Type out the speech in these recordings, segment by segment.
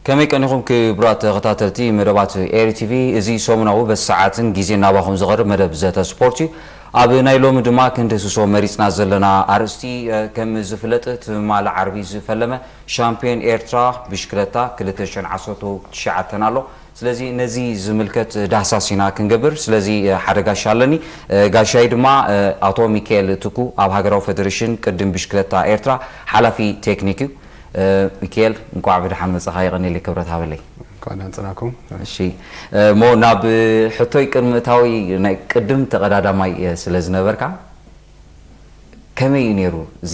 ከመይ ቀኒኹም ክቡራት ተኸታተልቲ መደባት ኤሪ ቲቪ? እዚ ሰሙናዊ በቲ ሰዓትን ግዜን ናባኹም ዝቐርብ መደብ ዘተ ስፖርት እዩ። ኣብ ናይ ሎሚ ድማ ክንድህስሶ መሪጽና ዘለና ኣርእስቲ፣ እ፣ ከም ዝፍለጥ ትማሊ ዓርቢ ዝፈለመ ሻምፒዮን ኤርትራ ብሽክለታ ክልተ ሽሕን ዓሰርተ ትሽዓተን ኣሎ። ስለዚ ነዚ ዝምልከት ዳህሳስ ኢና ክንገብር። ስለዚ፣ እ፣ ሓደ ጋሻ ኣለኒ። እ፣ ጋሻይ ድማ፣ እ፣ ኣቶ ሚካኤል ትኩ ኣብ ሃገራዊ ፌደሬሽን ቅድም ብሽክለታ ኤርትራ ሓላፊ ቴክኒክ እዩ። እ፣ ሚካኤል፣ እንቋዕ ብደሓን መጻኻ፣ የቐንየለይ፣ ክብረት ሃበለይ። እንኳዕ ደሓን ጸናኩም። እሺ፣ እ፣ እሞ ናብ ሕቶይ ቅድሚ እታዊ፣ ናይ ቅድም ተቐዳዳማይ፣ እ፣ ስለ ዝነበርካ፣ ከመይ እዩ ነይሩ እዚ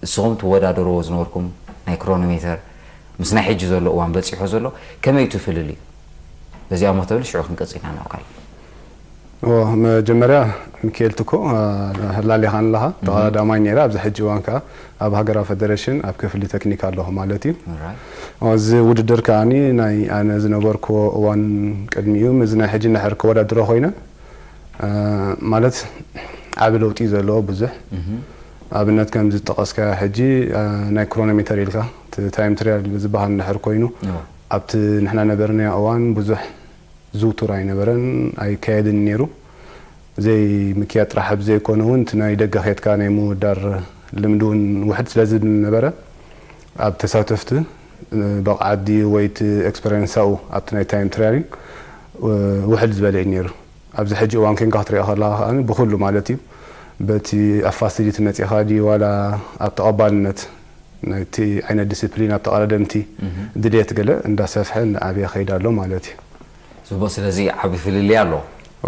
ንስኹም ትወዳደርዎ ዝነበርኩም ናይ ክሮኖሜተር ምስ ናይ ሕጂ ዘሎ እዋን በጺሖ ዘሎ፣ ከመይ እዩ እቲ ፍልልዩ? በዚኣ እሞ ተብል፣ ሽዑ ክንቀጽል ኢና ናብ ካልእ። ኦ፣ መጀመርያ ሚካኤል ትኩ፣ አ፣ ህላሌኻ ኣለኻ፣ ተቐዳዳማይ ነይረ። ኣብዚ ሕጂ እዋን ከኣ ኣብ ሃገራዊ ፌደሬሽን ኣብ ክፍሊ ቴክኒክ ኣለኹ ማለት እዩ። ኦራይት። ኦ፣ እዚ ውድድር ከኣኒ ናይ ኣነ ዝነበርኩዎ እዋን ቅድሚኡ፣ እዚ ናይ ሕጂ እንድሕር ክወዳድሮ ኮይነ፣ አ፣ ማለት ዓቢ ለውጢ እዩ ዘለዎ ብዙሕ። እህ። ኣብነት ከም ዝጠቐስካዮ ሕጂ፣ አ፣ ናይ ክሮኖሜተር ኢልካ፣ እቲ ታይም ትሪያል ዝበሃል እንድሕር ኮይኑ፣ እዎ። ኣብቲ ንሕና ነበርናዮ እዋን ብዙሕ ዝውቱር ኣይነበረን፣ ኣይካየድን ነይሩ። ዘይ ምክያድ ጥራሕ ብዘይኮነ እውን፣ እቲ ናይ ደገ ኬድካ ናይ ምውዳር ልምዲ እውን ውሕድ ስለ ዝነበረ፣ ኣብ ተሳተፍቲ፣ እ፣ ብቕዓት ድዩ ወይ እቲ ኤክስፐሪየንስ ኣብኡ ኣብቲ ናይ ታይም ትራያሊንግ፣ እ፣ ውሕድ ዝበለ እዩ ነይሩ። ኣብዚ ሕጂ እዋን ኬንካ ክትሪኦ ከለኻ ከኣ ብኹሉ ማለት እዩ፣ በቲ ኣብ ፋሲሊቲ መጺኻ ድዩ ዋላ ኣብ ተቐባልነት ናይቲ ዓይነት ዲስፕሊን ኣብ ተቐዳደምቲ እህ። ድሌት ገለ እንዳሰፍሐ እንዳዓብየ ከይድ ኣሎ ማለት እዩ። ጽቡቕ፣ ስለዚ ዓቢ ፍልልይ ኣሎ።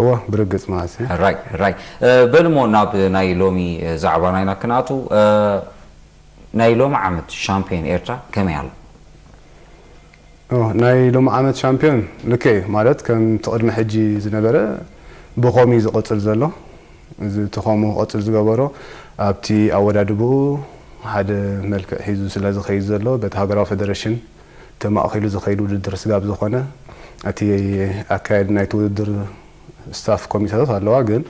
እወ፣ ብርግጽ ማለት እዩ። ሕራይ፣ ሕራይ። እ፣ በል እሞ ናብ ናይ ሎሚ፣ እ፣ ዛዕባና ኢና ክንኣቱ። እ፣ ናይ ሎሚ ዓመት ሻምፒዮን ኤርትራ ከመይ ኣሎ? ኦ፣ ናይ ሎሚ ዓመት ሻምፒዮን ልክዕ እዩ። ማለት ከም እቲ ቅድሚ ሕጂ ዝነበረ ብኸምኡ እዩ ዝቕጽል ዘሎ። እዚ እቲ ከምኡ ክቕጽል ዝገበሮ ኣብቲ ኣወዳድብኡ ሓደ መልክዕ ሒዙ ስለ ዝኸይድ ዘሎ፣ በቲ ሃገራዊ ፌደሬሽን ተማእኺሉ ዝኸይድ ውድድር ስጋብ ዝኾነ፣ እቲ ኣካየዲ ናይቲ ውድድር ስታፍ ኮሚቴታት ኣለዋ፣ ግን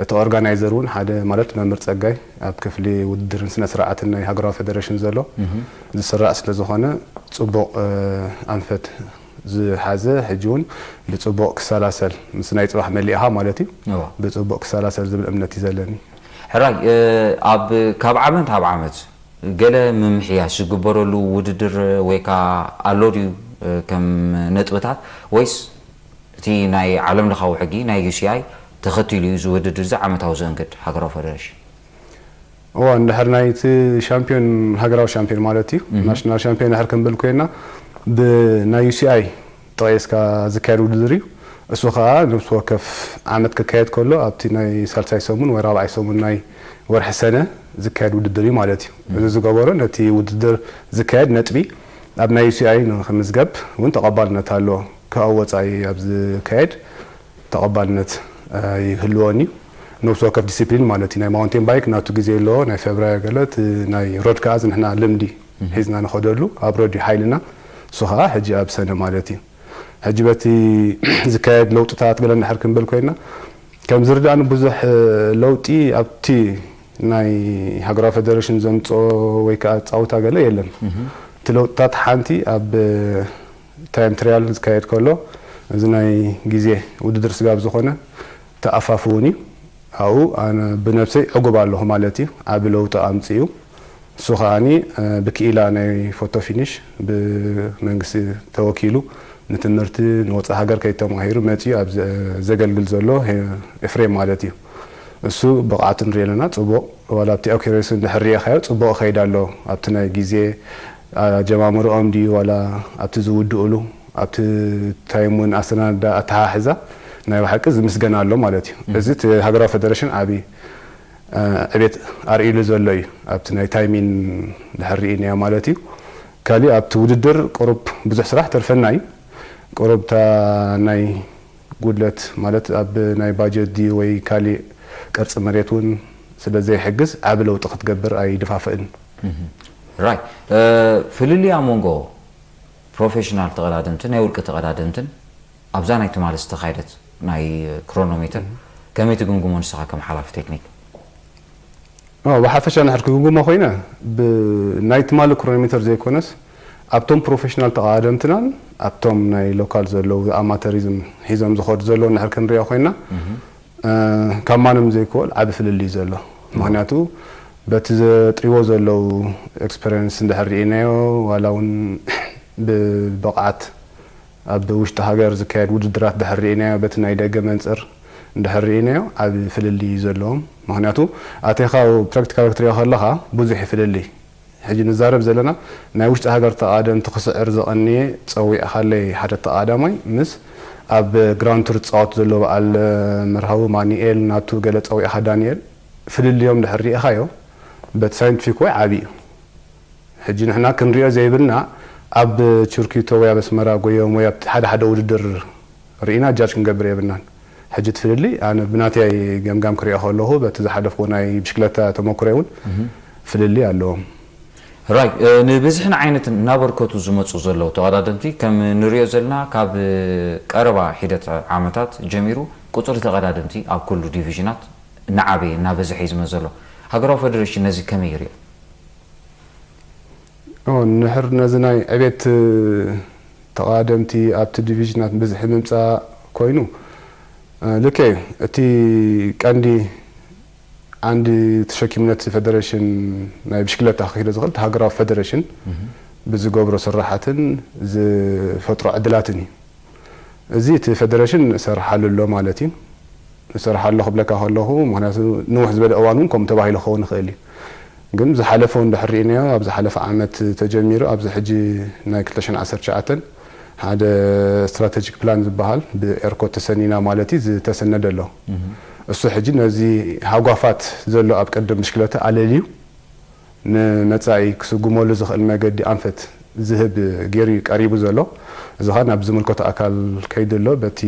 እቲ ኦርጋናይዘር እውን ሓደ ማለት መምህር ጸጋይ ኣብ ክፍሊ ውድድርን ስነ ስርዓትን ናይ ሃገራዊ ፌደሬሽን ዘሎ እህ። ዝስራዕ ስለ ዝኾነ ጽቡቕ፣ እ፣ ኣንፈት ዝሓዘ፣ ሕጂ እውን ብጽቡቕ ክሰላሰል፣ ምስ ናይ ጽባሕ መሊእኻ ማለት እዩ፣ እዋ። ብጽቡቕ ክሰላሰል ዝብል እምነት እዩ ዘለኒ። ሕራይ፣ እ፣ ኣብ፣ ካብ ዓመት ኣብ ዓመት ገለ ምምሕያሽ ዝግበረሉ ውድድር ወይ ከኣ ኣሎ ድዩ፣ እ፣ ከም ነጥብታት፣ ወይስ እቲ ናይ ዓለም ለኻዊ ሕጊ ናይ ዩ ሲ ኣይ ተኸቲሉ እዩ እዚ ውድድር እዚ ዓመታዊ ዘእንግድ ሃገራዊ ፌደሬሽን? እዋ፣ እንድሕር ናይቲ ሻምፒዮን፣ ሃገራዊ ሻምፒዮን ማለት እዩ፣ እህ። ናሽናል ሻምፒዮን እንድሕር ክንብል ኮይና፣ ብናይ ዩ ሲ ኣይ ጠቒስካ ዝካየድ ውድድር እዩ። እሱ ኸኣ ነብሲ ወከፍ ዓመት ክካየድ ከሎ፣ ኣብቲ ናይ ሳልሳይ ሰሙን ወይ ራብዓይ ሰሙን ናይ ወርሒ ሰነ ዝካየድ ውድድር እዩ ማለት እዩ። እዚ ዝገበሮ፣ ነቲ ውድድር ዝካየድ ነጥቢ ኣብ ናይ ዩ ሲ ኣይ ንኽምዝገብ እውን ተቐባልነት ኣለዎ። ካብ ወጻኢ ኣብ ዝካየድ ተቐባልነት፣ እ፣ ይህልዎን እዩ። ነብሲ ወከፍ ዲሲፕሊን ማለት እዩ። ናይ ማውንቴን ባይክ ናቱ ግዜ ኣለዎ፣ ናይ ፌብራሪ ገለ፣ እቲ ናይ ሮድ ከኣ እዚ ንሕና ልምዲ እህ። ሒዝና ንኸደሉ ኣብ ሮድ እዩ ሓይልና፣ እሱ ኸኣ ሕጂ ኣብ ሰነ ማለት እዩ። ሕጂ በቲ ዝካየድ ለውጥታት ገለ እንድሕር ክንብል ኮይና፣ ከም ዝርዳእኒ ብዙሕ ለውጢ ኣብቲ ናይ ሃገራዊ ፌደሬሽን ዘምጽኦ ወይ ከኣ ጻውታ ገለ የለን። እህ። እቲ ለውጥታት ሓንቲ ኣብ ታይም ትሪያል ዝካየድ ከሎ፣ እዚ ናይ ግዜ ውድድር ስጋብ ዝኾነ ተኣፋፍውን እዩ። ኣብኡ ኣነ ብነብሰይ ዕጉብ ኣለኹ ማለት እዩ። ዓቢ ለውጢ ኣምጽኡ። እሱ ኸኣኒ፣ እ፣ ብክኢላ ናይ ፎቶ ፊኒሽ ብመንግስቲ ተወኪሉ ንትምህርቲ ንወጻኢ ሃገር ከይተማሂሩ መጺኡ ኣብ ዘ-፣ ዘገልግል ዘሎ ሄ-፣ ኤፍሬም ማለት እዩ። እሱ ብቕዓቱ ንሪኢ ኣለና፣ ጽቡቕ። ዋላ ኣብቲ ኣኩሬሲ እንድሕር ሪኢኻዮ፣ ጽቡቕ ይኸይድ ኣሎ። ኣብቲ ናይ ግዜ ኣጀማምርኦም ድዩ፣ ዋላ ኣብቲ ዝውድእሉ፣ ኣብቲ ታይም እውን ኣሰናዳ ኣተሓሕዛ ናይ ብሓቂ ዝምስገን ኣሎ ማለት እዩ። እም። እዚ እቲ ሃገራዊ ፌደሬሽን ዓቢ፣ እ፣ ዕቤት ኣርእይሉ ዘሎ እዩ። ኣብቲ ናይ ታይሚን እንድሕር ርኢናዮ ማለት እዩ። ካሊእ ኣብቲ ውድድር ቁሩብ ብዙሕ ስራሕ ተርፈና እዩ። ቁሩብ እታ ናይ ጉድለት ማለት ኣብ ናይ ባጀት ድዩ ወይ ካሊእ ቅርጺ መሬት እውን ስለ ዘይሕግዝ ዓቢ ለውጢ ክትገብር ኣይድፋፍእን። እህ። ራይ፣ እ፣ ፍልልይ ኣብ መንጎ ፕሮፌሽናል ተቐዳደምትን ናይ ውልቂ ተቐዳደምትን ኣብዛ ናይ ትማሊ ዝተኻየደት ናይ ክሮኖሜተር እህ። ከመይ ትግምግሞ ንስኻ ከም ሓላፊ ቴክኒክ? ኦ፣ ብሓፈሻ እንድሕር ክግምግሞ ኮይነ፣ ብ-፣ ናይ ትማሊ ክሮኖሜተር ዘይኮነስ፣ ኣብቶም ፕሮፌሽናል ተቐዳደምትናን ኣብቶም ናይ ሎካል ዘለዉ ኣማተሪዝም ሒዞም ዝኸዱ ዘለዉ እንድሕር ክንሪኦ ኮይና፣ እ፣ ካብ ማንም ዘይክወል ዓቢ ፍልልይ ዘሎ። ምኽንያቱ በቲ ዘጥርይዎ ዘለዉ ኤክስፐሪየንስ እንድሕር ርኢናዮ፣ ዋላ እውን ብብቕዓት ኣብ ውሽጢ ሃገር ዝካየድ ውድድራት ድሕር ርኢናዮ፣ በቲ ናይ ደገ መንጽር እንድሕር ርኢናዮ፣ ዓቢ ፍልልይ እዩ ዘለዎም። ምኽንያቱ ኣቴኻ ፕራክቲካል ክትሪኦ ከለኻ ብዙሕ እዩ ፍልልይ። ሕጂ ንዛረብ ዘለና ናይ ውሽጢ ሃገር ተቓደምቲ ክስዕር ዝቐንየ ጸዊዕኻለይ ሓደ ተቓዳማይ ምስ ኣብ ግራንድ ቱር ዝጻወት ዘሎ በዓል መርሃዊ ማኒኤል ናቱ ገለ ጸዊዕኻ ዳንኤል ፍልልዮም ድሕር ርኢኻዮ በቲ ሳይንቲፊክ ወይ ዓቢ እዩ። ሕጂ ንሕና ክንሪኦ ዘይብልና ኣብ ችርኪቶ ወይ ኣብ ኣስመራ ጎዮም ወይ ኣብ ሓደ ሓደ ውድድር ርኢና ጃጅ ክንገብር የብልናን። ሕጂ እቲ ፍልልይ ኣነ ብናተይ ገምጋም ክሪኦ ከለኹ በቲ ዝሓለፍኩ ናይ ብሽክለታ ተመክሮይ እውን ፍልልይ ኣለዎም። ራይ ንብዝሕን ዓይነትን እናበርከቱ ዝመፁ ዘለዉ ተቐዳደምቲ ከም ንሪኦ ዘለና ካብ ቀረባ ሒደት ዓመታት ጀሚሩ ቁፅሪ ተቐዳደምቲ ኣብ ኩሉ ዲቪዥናት እናዓበየ እናበዝሐ እዩ ዝመፅ ዘሎ። ሃገራዊ ፌደሬሽን ነዚ ከመይ ይሪኦ? ኦ፣ ንድሕር ነዚ ናይ ዕቤት ተቐዳደምቲ ኣብቲ ዲቪዥናት ብዝሒ ምምፃእ ኮይኑ፣ እ፣ ልክዕ እዩ። እቲ ቀንዲ ዓንዲ ተሸኪምነት ፌደሬሽን ናይ ብሽክለታ ክኽይሎ ዝኽእል እቲ ሃገራዊ ፌደሬሽን ብዝገብሮ ስራሓትን ዝፈጥሮ ዕድላትን እዩ። እዚ እቲ ፌደሬሽን እሰርሓሉ ኣሎ ማለት እዩ። እሰርሓ ኣሎ ክብለካ ከለኹ፣ ምኽንያቱ ንውሕ ዝበለ እዋን እውን ከምኡ ተባሂሉ ክኸውን ይኽእል እዩ። ግን ዝሓለፈ እውን ድሕር ርኢናዮ፣ ኣብ ዝሓለፈ ዓመት ተጀሚሩ ኣብዚ ሕጂ ናይ ክልተ ሽሕን ዓሰርተ ትሽዓተን ሓደ ስትራቴጂክ ፕላን ዝበሃል ብኤርኮ ተሰኒና ማለት እዩ ዝተሰነደ ኣሎ። እሱ ሕጂ ነዚ ሃጓፋት ዘሎ ኣብ ቅድም ብሽክለታ ኣለልዩ ንመጻኢ ክስጉመሉ ዝኽእል መገዲ ኣንፈት ዝህብ ገይሩ እዩ ቀሪቡ ዘሎ። እዚ ኸኣ ናብ ዝምልከቶ ኣካል ከይዱ ኣሎ። በቲ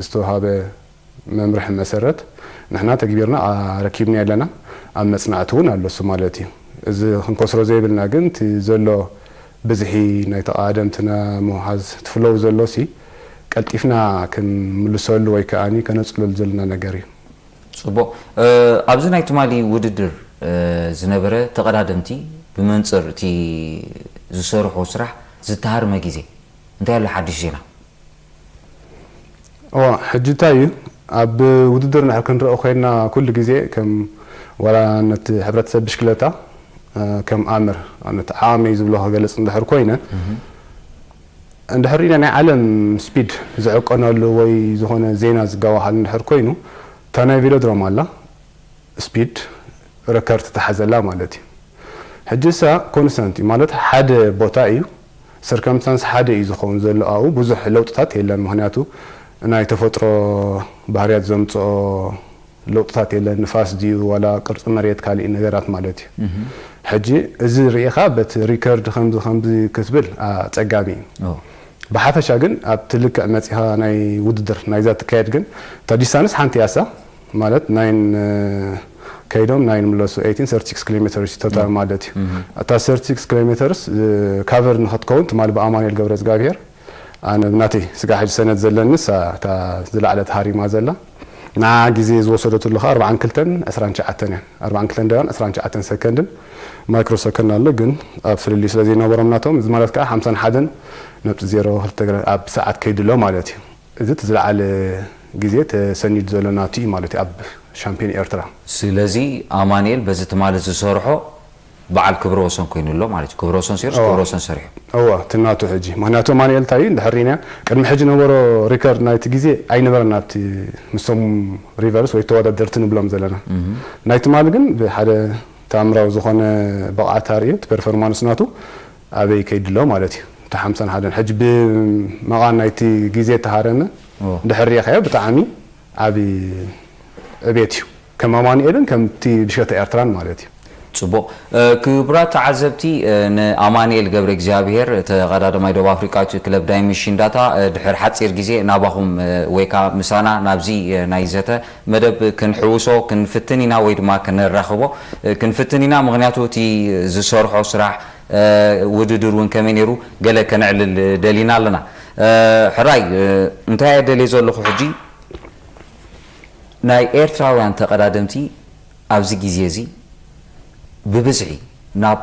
ዝተውሃበ መምርሒ መሰረት ንሕና ተግቢርና ኣረኪብና ኣለና። ኣብ መጽናዕቲ እውን ኣሎ እሱ ማለት እዩ። እዚ ክንከስሮ ዘይብልና ግን እቲ ዘሎ ብዝሒ ናይ ተቓደምትና ምውሓዝ እቲ ፍሎው ዘሎ ሲ ቀልጢፍና ክንምልሰሉ ወይ ከኣ ከነጽለሉ ዘለና ነገር እዩ። ጽቡቕ። እ፣ ኣብዚ ናይ ትማሊ ውድድር፣ እ፣ ዝነበረ ተቐዳደምቲ ብመንጽር እቲ ዝሰርሖ ስራሕ ዝተሃርመ ግዜ እንታይ ኣሎ ሓድሽ ዜና? እዋ፣ ሕጂ እንታይ እዩ? ኣብ ውድድር ንድሕር ክንርኢ ኮይና ኩሉ ግዜ ከም ዋላ ነቲ ሕብረተሰብ ብሽክለታ፣ እ፣ ከም ኣምር፣ ነቲ ዓቕመይ ዝብሎ ክገልጽ እንድሕር ኮይነ፣ እንድሕር ርኢና ናይ ዓለም ስፒድ ዝዕቀነሉ ወይ ዝኾነ ዜና ዝጋባሃል እንድሕር ኮይኑ፣ እታ ናይ ቬሎድሮም ኣላ፣ ስፒድ ረከርድ ትተሓዘላ ማለት እዩ። ሕጂ እሳ ኮንስታንት እዩ ማለት ሓደ ቦታ እዩ፣ ሰርከምስታንስ ሓደ እዩ ዝኸውን ዘሎ ኣብኡ ብዙሕ ለውጥታት የለን። ምኽንያቱ ናይ ተፈጥሮ ባህርያት ዘምፅኦ ለውጥታት የለን። ንፋስ ድዩ ዋላ ቅርፂ መሬት ካሊእ ነገራት ማለት እዩ። ሕጂ እዚ ርኢኻ በቲ ሪከርድ ከምዚ ከምዚ ክትብል ኣፀጋሚ እዩ። ብሓፈሻ ግን ኣብቲ ልክዕ መፂኻ ናይ ውድድር ናይዛ ትካየድ ግን እታ ዲስታንስ ሓንቲ እያ እሳ ማለት ናይን ከይዶም ናይን ምለሱ eighteen thirty-six ኪሎ ሜተርስ ቶታል ማለት እዩ። እታ thirty-six ኪሎ ሜተርስ ካቨር ንኸትከውን ትማሊ ብኣማኑኤል ገብረ እግዚኣብሔር ኣነ ብናተይ ስጋ ሕጂ ሰነድ ዘለኒ እሳ እታ ዝለዓለት ሃሪማ ዘላ ንዓ ግዜ ዝወሰደትሉ ኸዓ ኣርባዓን ክልተን ዕስራን ትሽዓተን እያ። ኣርባዓን ክልተን ደቂቕን ዕስራን ትሽዓተን ሰከንድን ማይክሮ ሰከንድ ኣሎ ግን ኣብ ፍልልይ ስለ ዘይነበሮም ናቶም እዚ ማለት ከዓ ሓምሳን ሓደን ነጥቢ ዜሮ ክልተ ኣብ ሰዓት ከይድሎ ማለት እዩ። እዚ እቲ ዝለዓለ ግዜ ተሰኒዱ ዘሎ ናቱ እዩ ማለት እዩ ኣብ ሻምፒዮን ኤርትራ። ስለዚ ኣማኑኤል በዚ ትማሊ ዝሰርሖ በዓል ክብረ ወሰን ኮይኑ ኣሎ ማለት እዩ። ክብረ ወሰን ሰይሩስ ክብረ ወሰን ሰሪሑ። እዋ እቲ ናቱ ሕጂ ምክንያቱ ኣማኑኤል እንታይ እዩ እንድሕር ርኢናዮ ቅድሚ ሕጂ ነበሮ ሪከርድ ናይቲ ግዜ ኣይነበረን ኣብቲ ምስቶም ሪቨርስ ወይ ተወዳደርቲ ንብሎም ዘለና ናይ ትማሊ ግን ብሓደ ተኣምራዊ ዝኾነ ብቕዓት ኣርእዩ እቲ ፐርፎርማንስ ናቱ ኣበይ ከይድሎ ማለት እዩ። እቲ ሓምሳን ሓደን ሕጂ ብመቓን ናይቲ ግዜ ተሃረመ ድሕር ሪኢኻዮ ብጣዕሚ ዓቢ ዕቤት እዩ ከም ኣማኑኤልን ከምቲ ብሽክለታ ኤርትራን ማለት እዩ። ጽቡቕ። ክቡራት ተዓዘብቲ ንኣማኑኤል ገብረ እግዚኣብሔር ተቐዳዳማይ ደቡብ ኣፍሪቃዊት ክለብ ዳይመንሽን ዳታ ድሕር ሓጺር ግዜ ናባኹም ወይ ከዓ ምሳና ናብዚ ናይ ዘተ መደብ ክንሕውሶ ክንፍትን ኢና ወይ ድማ ከነራኽቦ ክንፍትን ኢና። ምኽንያቱ እቲ ዝሰርሖ ስራሕ ውድድር እውን ከመይ ነይሩ ገለ ከነዕልል ደሊና ኣለና። ሕራይ እንታይ እየ ደልየ ዘለኹ ሕጂ ናይ ኤርትራውያን ተቐዳደምቲ ኣብዚ ግዜ እዚ ብብዝሒ ናብ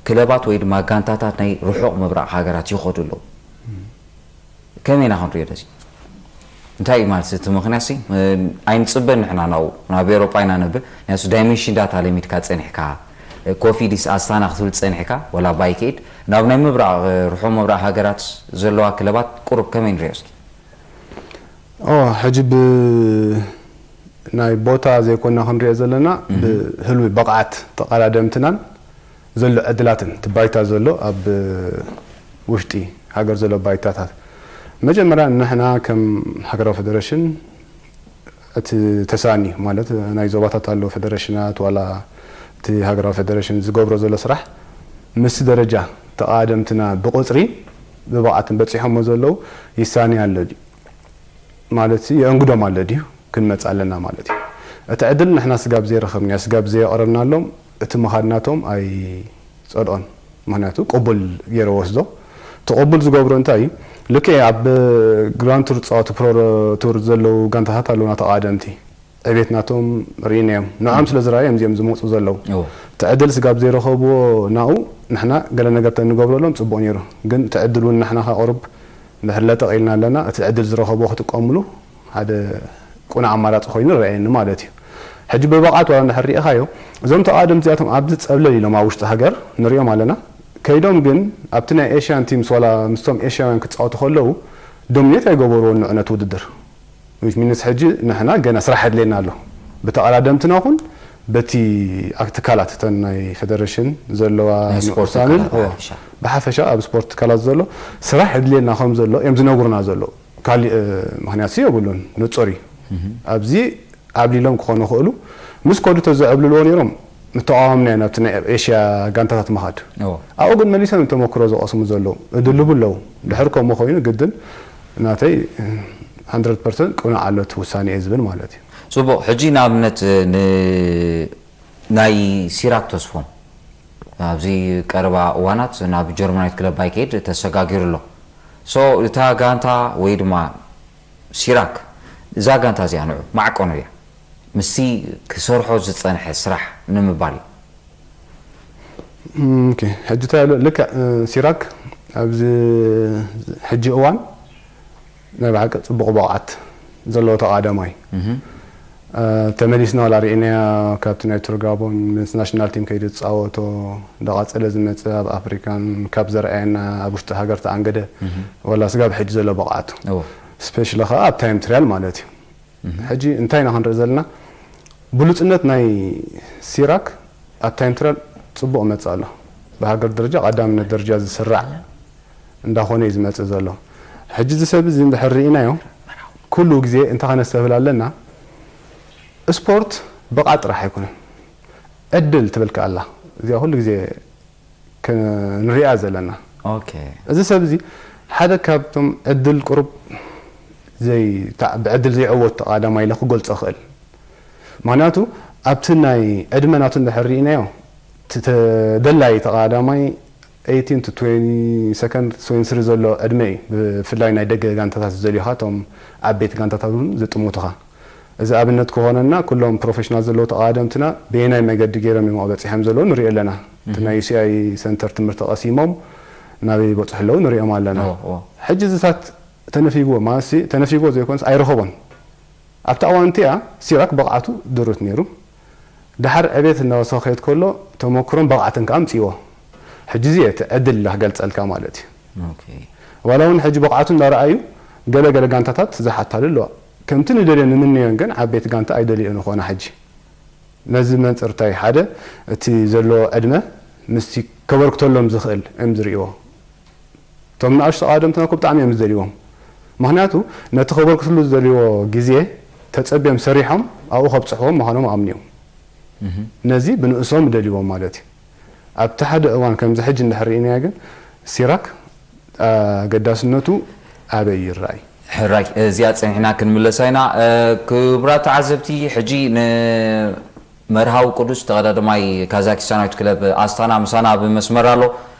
ክለባት ወይ ድማ ጋንታታት ናይ ርሑቕ ምብራቕ ሃገራት ይኸዱ ኣለዉ። ከመይ ኢና ክንሪኦ ደዚ? እንታይ እዩ ማለት እቲ ምኽንያት ሲ? እ፣ ኣይንጽበን ንሕና ናብኡ። ናብ ኤውሮጳ ኢና ነብል። ምኽንያቱ ዳይሜንሽን ዳታ ለሚድካ ጸኒሕካ፣ እ፣ ኮፊዲስ ኣስታና ክትብል ጸኒሕካ፣ ወላ ባይከይድ፣ ናብ ናይ ምብራቕ፣ እ፣ ርሑቕ ምብራቕ ሃገራት ዘለዋ ክለባት ቁሩብ ከመይ ንሪኦ እስኪ? ኦ፣ ሕጂ ብ-፣ ናይ ቦታ ዘይኮና ክንሪኦ ዘለና፣ እህ። ብህልዊ ብቕዓት ተቐዳደምትናን ዘሎ ዕድላትን፣ እቲ ባይታ ዘሎ ኣብ ውሽጢ ሃገር ዘሎ ባይታታት። መጀመርያ ንሕና ከም ሃገራዊ ፌደሬሽን እቲ ተሳኒ ማለት ናይ ዞባታት ኣለዉ ፌደሬሽናት ዋላ እቲ ሃገራዊ ፌደሬሽን ዝገብሮ ዘሎ ስራሕ ምስቲ ደረጃ ተቐዳደምትና ብቁጽሪ ብብቕዓትን በጺሖሞ ዘለዉ ይሳኒ ኣሎ ድዩ? ማለት የእንግዶም ኣሎ ድዩ? ክንመጽእ ኣለና ማለት እዩ። እቲ ዕድል ንሕና ስጋብ ዘይረኸብናዮ፣ ስጋብ ዘየቕረብናሎም እቲ ምኻድ ናቶም ኣይጸልኦን። ምኽንያቱ ቅቡል ገይረ ወስዶ። እቲ ቅቡል ዝገብሮ እንታይ እዩ? ልክዕ ኣብ ግራንድ ቱር ዝጻወቱ ፕሮ ቱር ዘለዉ ጋንታታት ኣለዉና ተቐዳደምቲ። ዕቤት ናቶም ርኢናዮም። ንዖም ስለ ዝረኣዮም እዮም እዚኦም ዝመጹ ዘለዉ። እዎ። እቲ ዕድል ስጋብ ዘይረኸብዎ ናኡ ንሕና ገለ ነገር ተንገብረሎም ጽቡቕ ነይሩ። ግን እቲ ዕድል እውን ንሕና ከቕርብ እንድሕር ለጠቕ ኢልና ኣለና፣ እቲ ዕድል ዝረኸብዎ ክጥቀምሉ ሓደ ቅኑዕ ኣማራጺ ኮይኑ ይረኣየኒ ማለት እዩ። ሕጂ ብብቕዓት ዋላ እንድሕር ርኢኻዮ፣ እዞም ተቓደምቲ እዚኣቶም ኣብዚ ጸብለል ኢሎም ኣብ ውሽጢ ሃገር ንሪኦም ኣለና። ከይዶም ግን ኣብቲ ናይ ኤሽያን ቲምስ ዋላ ምስቶም ኤሽያውያን ክጻወቱ ከለዉ ዶሚኔት ኣይገበርዎን ንዑ ነቲ ውድድር። ዊች ሚንስ ሕጂ ንሕና ገና ስራሕ የድልየና ኣሎ። ብተቐዳደምትና ኹን በቲ ኣብ ትካላት እተን ናይ ፌደሬሽን ዘለዋ ናይ ስፖርት ንኡሳንን፣ ትካላት እዎ፣ ብሓፈሻ። ብሓፈሻ ኣብ ስፖርት ትካላት ዘሎ ስራሕ የድልየና ከም ዘሎ እዮም ዝነግሩና ዘሎ። ካሊእ፣ እ፣ ምኽንያት ሲ የብሉን፣ ንጹር እዩ። እህ። ኣብዚ ዓብሊሎም ክኾኑ ይኽእሉ። ምስ ከዱ ተዘዕብልልዎ ነይሮም፣ ምተቃወምና ኢና ኣብቲ ናይ ኤሽያ ጋንታታት ምኻድ። እዎ። ኣብኡ ግን መሊሶም እዮም ተመክሮ ዝቐስሙ ዘለዉ። እድልቡ ኣለዉ። ድሕር ከምኡ ኮይኑ ግድን ናተይ፣ እ፣ ሃንድረድ ፐርሰንት ቅኑዕ ኣሎ እቲ ውሳኔ እየ ዝብል ማለት እዩ። ጽቡቕ። ሕጂ ንኣብነት ን-፣ ናይ ሲራክ ተስፎም ኣብዚ ቀረባ እዋናት ናብ ጀርመናዊት ክለብ ባይከይድ ተሰጋጊሩ ኣሎ። ሶ እታ ጋንታ ወይ ድማ ሲራክ እዛ ጋንታ እዚኣ ንዑ ማዕቀኑ እያ። ምስቲ ክሰርሖ ዝጸንሐ ስራሕ ንምባል እዩ። ኦኬ፣ ሕጂ እንታይ ኣሎ? ልክዕ፣ እ፣ ሲራክ ኣብዚ ሕጂ እዋን ናይ ብሓቂ ጽቡቕ ብቕዓት ዘለዎ ተቓዳማይ። እህ። እ፣ ተመሊስና ዋላ ርኢናዮ ካብቲ ናይ ቱርጋቦን ምስ ናሽናል ቲም ከይዱ ዝጻወቶ፣ እንዳቐጸለ ዝመጽእ ኣብ ኣፍሪካን ካብ ዘርኣየና ኣብ ውሽጢ ሃገር ተኣንገደ እህ። ዋላ ስጋብ ሕጂ ዘሎ ብቕዓቱ። እዎ። ስፔሻሊ ኸኣ ኣብ ታይም ትሪያል ማለት እዩ። እህ። ሕጂ እንታይ ኢና ክንርኢ ዘለና? ብሉጽነት ናይ ሲራክ ኣብ ታይም ትሪያል ጽቡቕ መጽእ ኣሎ። ብሃገር ደረጃ ቀዳምነት ደረጃ ዝስራዕ እንዳኾነ እዩ ዝመጽእ ዘሎ። ሕጂ እዚ ሰብ እዚ እንድሕር ርኢናዮ፣ ኩሉ ግዜ እንታይ ከነስተብህል ኣለና? ስፖርት ብቕዓት ጥራሕ ኣይኮነን። ዕድል ትብል ከኣ ኣላ። እዚኣ ኩሉ ግዜ ክንሪኣ ዘለና። ኦኬ። እዚ ሰብ እዚ ሓደ ካብቶም ዕድል ቁሩብ ዘይ-፣ ታ-፣ ብዕድል ዘይዕወት ተቓዳማይ ኢለ ክገልጾ እኽእል። ምኽንያቱ ኣብቲ ናይ ዕድመ ናቱ እንድሕር ርኢናዮ፣ እቲ ተደላይ ተቓዳማይ ኤይቲን to ትዌንቲ ሰከንድ፣ ትዌንቲ ስሪ ዘሎ ዕድመ እዩ። ብፍላይ ናይ ደገ ጋንታታት ዝደልዩኻ፣ እቶም ዓበይቲ ጋንታታት እውን ዝጥምቱኻ። እዚ ኣብነት ክኾነና፣ ኩሎም ፕሮፌሽናል ዘለዉ ተቓደምትና በየናይ መገዲ ገይሮም እዮም ኣብኡ በጺሖም ዘለዉ ንሪኦ ኣለና። እቲ እህ። ናይ ዩ ሲ ኣይ ሰንተር ትምህርቲ ቀሲሞም ናበይ ይበጽሑ ኣለዉ ንሪኦም ኣለና። ኦ፣ ኦ። ሕጂ እዚታት ተነፊግዎ፣ ማለትሲ ተነፊግዎ ዘይኮነስ ኣይረኸቦን። ኣብታ እዋን እቲኣ ሲራክ ብቕዓቱ ድሩት ነይሩ። ደሓር ዕቤት እናወሰኸ ክኸይድ ከሎ ተመክሮን ብቕዓትን ከኣ ኣምጺእዎ። ሕጂ እዚ እቲ ዕድል ኢለ ክገልጸልካ ማለት እዩ። ኦኬ። ዋላ እውን ሕጂ ብቕዓቱ እንዳረኣዩ ገለ ገለ ጋንታታት ዝሓታሉ ኣለዋ። ከምቲ ንደልዮ ንምነዮን ግን ዓበይቲ ጋንታ ኣይደልዮን ይኾና ሕጂ። ነዚ መንጽር እንታይ ሓደ እቲ ዘሎ ዕድመ ምስቲ ከበርክተሎም ዝኽእል እዮም ዝርእይዎ። እቶም ንኣሽቱ ተቓደምትና እኮ ብጣዕሚ እዮም ዝደልይዎም። ምኽንያቱ ነቲ ከበርክትሉ ዝደልይዎ ግዜ ተጸብዮም ሰሪሖም ኣብኡ ከብጽሕዎም ምዃኖም ኣምንዮም። እህ። ነዚ ብንእሶም ይደልይዎም ማለት እዩ። ኣብቲ ሓደ እዋን ከምዚ ሕጂ እንድሕር ርኢናዮ ግን ሲራክ ኣገዳስነቱ ኣበይ ይረኣይ? ሕራይ፣ እዚኣ ጸኒሕና ክንምለሳ ኢና። እ፣ ክቡራት ተዓዘብቲ፣ ሕጂ ንመርሃዊ ቅዱስ ተቐዳዳማይ ካዛኪስታናዊት ክለብ ኣስታና ምሳና ኣብ መስመር ኣሎ።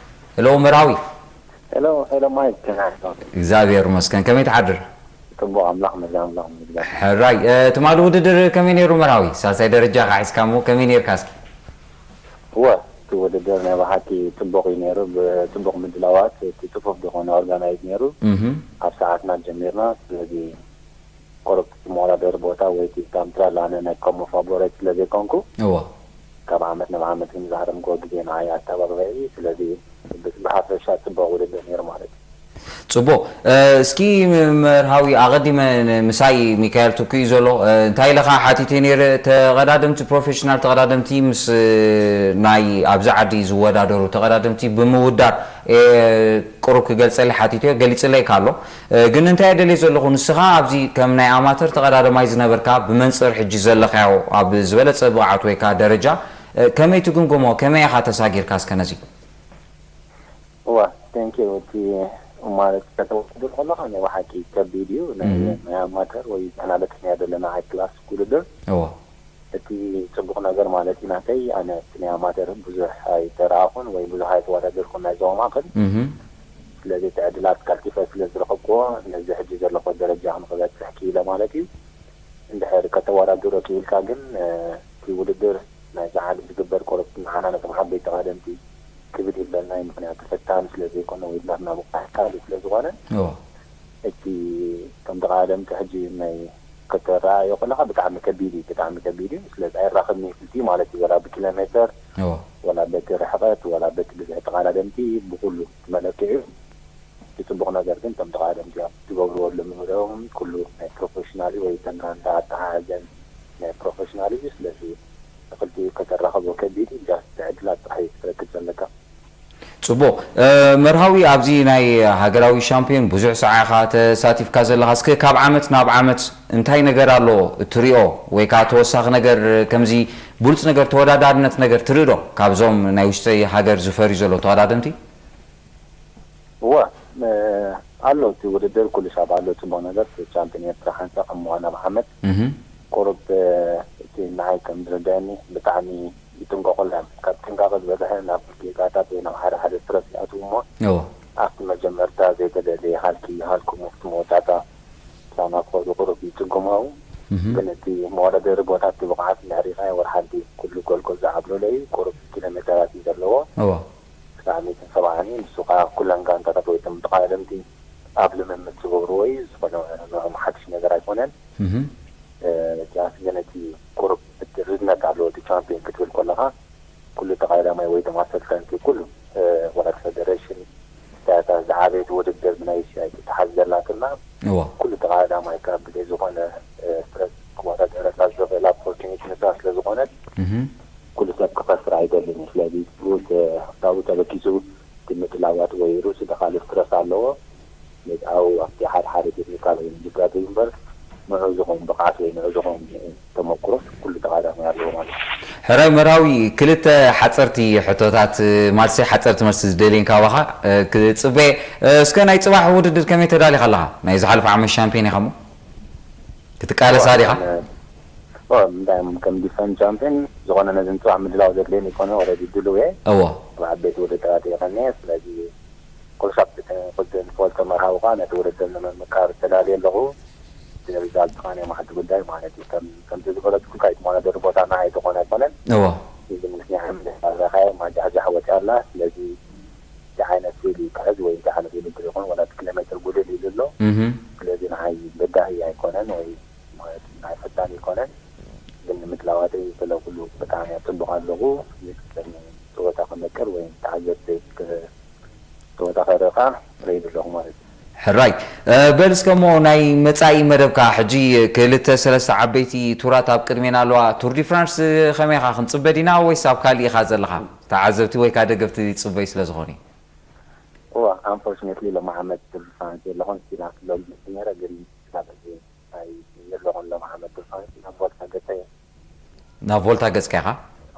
ሄሎ መርሃዊ። ሄሎ፣ ሄሎ ማይክ፣ ከመይ ኣለኻ? እግዚኣብሔር ይመስገን። ከመይ ትሓድር? ጽቡቕ፣ ኣምላኽ መላ ኣምላኽ ይመስገን። ሕራይ፣ እ፣ ትማሊ ውድድር ከመይ ነይሩ መርሃዊ? ሳልሳይ ደረጃ ኢኻ ሒዝካ እሞ ከመይ ነይርካ እስኪ? እወ፣ እቲ ውድድር ናይ ብሓቂ ጽቡቕ እዩ ነይሩ። ብጽቡቕ ምድላዋት፣ እቲ ጽፉፍ ዝኾነ ኦርጋናይዝ ነይሩ። እህ። ኣብ ሰዓትና ጀሚርና። ስለዚ ቁሩብ እቲ መወዳደሪ ቦታ ወይ እቲ ስታምፕ ኣነ ናይ ኮሞ ፋቮራይት ስለ ዘይኮንኩ፣ እዎ። ካብ ዓመት ናብ ዓመት ግን ዝሃረምክዎ ግዜ ንዓይ ኣተባብዐ እዩ። ስለዚ ብ-፣ ብሓፈሻ ጽቡቕ ውድድር ነይሩ ማለት እዩ። ጽቡቕ። እ፣ እስኪ ም-፣ መርሃዊ ኣቐዲመ ን-፣ ምሳይ ሚካኤል ትኩ እዩ ዘሎ። እ፣ እንታይ ኢለኻ ሓቲተ ነይረ፣ ተቐዳደምቲ፣ ፕሮፌሽናል ተቐዳደምቲ ምስ፣ እ፣ ናይ ኣብዚ ዓዲ ዝወዳደሩ ተቐዳደምቲ ብምውዳር፣ እ፣ ቁሩብ ክገልጸለይ ሓቲተዮ፣ ገሊጽለይ ካሎ። እ፣ ግን እንታይ ደልየ ዘለኹ፣ ንስኻ ኣብዚ ከም ናይ ኣማተር ተቐዳደማይ ዝነበርካ፣ ብመንጽር ሕጂ ዘለኻዮ ኣብ ዝበለጸ ብቕዓት ወይ ከኣ ደረጃ፣ እ፣ ከመይ ትግምግሞ? ከመይ ኢኻ ተሳጊርካ እስከ ነዚ? እዋ፣ ቴንክ ዩ። እቲ ማለት ከተወዳድር ከለኻ ናይ ብሓቂ ከቢድ እዩ። ናይ፣ እህ። ናይ ኣማተር ወይ ንሕና በጺሕናዮ ዘለና ሃይ ክላስ ውድድር። እዎ። እቲ ጽቡቕ ነገር ማለት እዩ ናተይ፣ ኣነ እቲ ናይ ኣማተር ብዙሕ ኣይተረኣኹን ወይ ብዙሕ ኣይተወዳደርኩን ናይዞም ማእከል። እህ። ስለዚ እቲ ዕድላት ቀልጢፈ ስለ ዝረኸብክዎ ነዚ ሕጂ ዘለኹ ደረጃ ንኽበጽሕ ክኢለ ማለት እዩ። እንድሕር ከተወዳድሮ ክኢልካ ግን፣ እ፣ እቲ ውድድር ናይ ዝዓሊ ዝግበር ቁሩብ ንዓና ነቶም ዓበይቲ ተቐዳደምቲ ክብድ ይብለና እዩ። ምኽንያቱ ፈታኒ ስለ ዘይኮነ ወይ ናትና ብቕዓት ካልእ ስለ ዝኾነ፣ እዎ። እቲ ከም ተቐዳደምቲ ሕጂ ናይ ከተረኣዮ ከለኻ ብጣዕሚ ከቢድ እዩ፣ ብጣዕሚ ከቢድ እዩ። ስለዚ ኣይራኸብን እዩ ፍልቲ ማለት እዩ፣ ወላ ብኪሎ ሜተር፣ እዎ። ወላ በቲ ርሕቐት፣ ወላ በቲ ብዝሒ ተቐዳደምቲ፣ ብኹሉ መለክዒ እዩ። እቲ ጽቡቕ ነገር ግን እቶም ተቐዳደምቲ ኣብ ዝገብርዎ ልምምዶም ኩሉ ናይ ፕሮፌሽናል እዩ፣ ወይ ተናንዳ ኣተሓሕዘን ናይ ፕሮፌሽናል እዩ። ስለዚ ንኽልቲኡ ከተራኽቦ ከቢድ እዩ። ጃስት ዕድላት ጥራሕ እዩ ክትረክብ ዘለካ። ጽቡቕ። እ፣ መርሃዊ፣ ኣብዚ ናይ ሃገራዊ ሻምፒዮን ብዙሕ ሰዓኻ ተሳቲፍካ ዘለኻ፣ እስከ ካብ ዓመት ናብ ዓመት እንታይ ነገር ኣሎ እትሪኦ? ወይ ከኣ ተወሳኺ ነገር፣ ከምዚ ብሉጽ ነገር፣ ተወዳዳርነት ነገር ትርኢ ዶ? ካብዞም ናይ ውሽጢ ሃገር ዝፈርዩ ዘለዉ ተቐዳደምቲ? እወ፣ እ፣ ኣሎ እቲ ውድድር ኩሉ ሻብ ኣሎ። ጽቡቕ ነገር፣ እቲ ቻምፒዮን ኤርትራ ሓንሳእ ከም ምዃና ብዓመት እህ። ቁሩብ፣ እ፣ እቲ ንዓይ ከም ዝርድኣኒ ብጣዕሚ ይጥንቀቑላ እዮም። ካብ ጥንቃቐ ዝበዝሐ ናብ ጌጋታት ወይ ናብ ሓደ ሓደ ስትረስ ይኣትዉ እሞ፣ እዎ። ኣብቲ መጀመርታ ዘይተደለየ ሃልኪ ይሃልኩ፣ ኣብቲ መወዳእታ ሳና ክኸዱ ቁሩብ ይጽገሙ ኣለዉ። እህ። ግን እቲ መወዳደሪ ቦታ፣ እቲ ብቕዓት እንድሕር ርኢኻዮ፣ ወላ ሓንቲ ኩሉ ጎልጎል ዝዓብለሎ እዩ። ቁሩብ ኪሎ ሜተራት እዩ ዘለዎ። እዎ። ክሳዕ ሚእትን ሰብዓን እዩ። ንሱ ኸኣ ኩለን ጋንታታት ወይ እቶም ተቐዳደምቲ ኣብ ልምምድ ዝገብርዎ እዩ። ዝኾነ ንዕኦም ሓድሽ ነገር ኣይኮነን። እህ። እ፣ ጃስ ግን እቲ ቁሩብ እቲ ርዝነት ኣለዎ፣ እቲ ቻምፒዮን ክትብል ከለኻ፣ ኩሉ ተቐዳዳማይ ወይ ድማ ኣሰልጠንቲ፣ ኩሉ፣ እ፣ ወላ እቲ ፌደሬሽን፣ እንታይ እታ ዝዓበየት ውድድር ብናይ ኤሽያ ኣይትተሓዝ ዘላትና፣ እዋ። ኩሉ ተቐዳዳማይ ካብ ግዜ ዝኾነ፣ እ፣ ስትረስ ክወዳደረላ ዝኽእል ኦፖርቹኒቲ ንሳ ስለ ዝኾነት፣ እህ። ኩሉ ሰብ ክኸስር ኣይደልን እዩ። ስለዚ ሩት፣ እ፣ ካብኡ ተበጊሱ እቲ ምድላዋት ወይ ሩት እቲ ካልእ ስትረስ ኣለዎ። ነዚ ኣብኡ ኣብቲ ሓደ ሓደ ቴክኒካል ወይ ጅጋቱ እምበር፣ ንዑ ዝኾን ብቕዓት ወይ ንዑ ዝኾን ተመኩሮ ኩሉ ተቐዳዳማይ ኣለዎ ማለት እዩ። ሕራይ መርሃዊ፣ ክልተ ሓጸርቲ ሕቶታት፣ ማልሲ ሓጸርቲ መልሲ ዝደልየን ካባኻ፣ እ፣ ክጽበ። እ፣ እስከ ናይ ጽባሕ ውድድር ከመይ ተዳሊኻ ኣለኻ? ናይ ዝሓለፈ ዓመት ሻምፒዮን ኢኻ እሞ ክትቃለሳ ዲኻ? እ፣ ኦ፣ እንታይ ከም ዲፈን ቻምፒዮን ዝኾነ ነዚ ንጽባሕ ምድላው ዘድልየኒ ይኮነ፣ ኦልሬዲ ድሉው እየ። እዎ። ኣብ ዓበይቲ ውድድራት እየ ቀኒየ። ስለዚ ኩሉ ሰብ ክልተ ንፈልጦ መርሃዊ ከኣ ነቲ ውድድር ንምምካር ተዳልየ ኣለኹ። እቲ ሪዛልት ከኣ ናይ መዓልቲ ጉዳይ ማለት እዩ። ከም፣ ከምቲ ዝፈለጥኩ ካይት መወዳደሪ ቦታ ንዓይ ዝኾነ ኣይኮነን። እዎ። እዚ ምክንያት ምድላው ረኻየ ማጃሕጃሕ ወፂኣ ኣላ። ስለዚ እንታይ ዓይነት ስኢል እዩ ክሕዝ ወይ እንታይ ዓይነት ውድድር ይኾን፣ ወላ እቲ ኪሎ ሜትር ጉልል ኢሉ ኣሎ። እህ። ስለዚ ንዓይ በዳሂ ኣይኮነን ወይ ማለት ናይ ፈታኒ ኣይኮነን። ግን ንምድላዋተይ ስለ ኩሉ ብጣዕሚ እየ ጽቡቕ ኣለኹ። ጸወታ ክመቅር ወይ ተዓዘብቲ ክ-፣ ጸወታ ከርኢ ከኣ ሬዲ ኣለኹ ማለት እዩ። ሕራይ። እ፣ በል እስከ እሞ ናይ መጻኢ መደብካ፣ ሕጂ ክልተ ሰለስተ ዓበይቲ ቱራት ኣብ ቅድሜና ኣለዋ። ቱር ዲ ፍራንስ ከመይ ኢኻ፣ ክንጽበ ዲና ወይስ ኣብ ካልእ ኢኻ ዘለኻ? ተዓዘብቲ ወይ ከኣ ደገፍቲ ይጽበዩ ስለ ዝኾኑ እዩ። እዋ፣ ኣንፎርቹኔትሊ ሎሚ ዓመት ቱር ዲ ፍራንስ የለኹን። ስቲል ኣብ ሎሚ ነይረ፣ ግን ስጋብ ሕጂ ኣይየለኹን። ሎሚ ዓመት ቱር ዲ ፍራንስ ናብ ቮልታ ገጸ እየ። ናብ ቮልታ ገጽካ ኢኻ?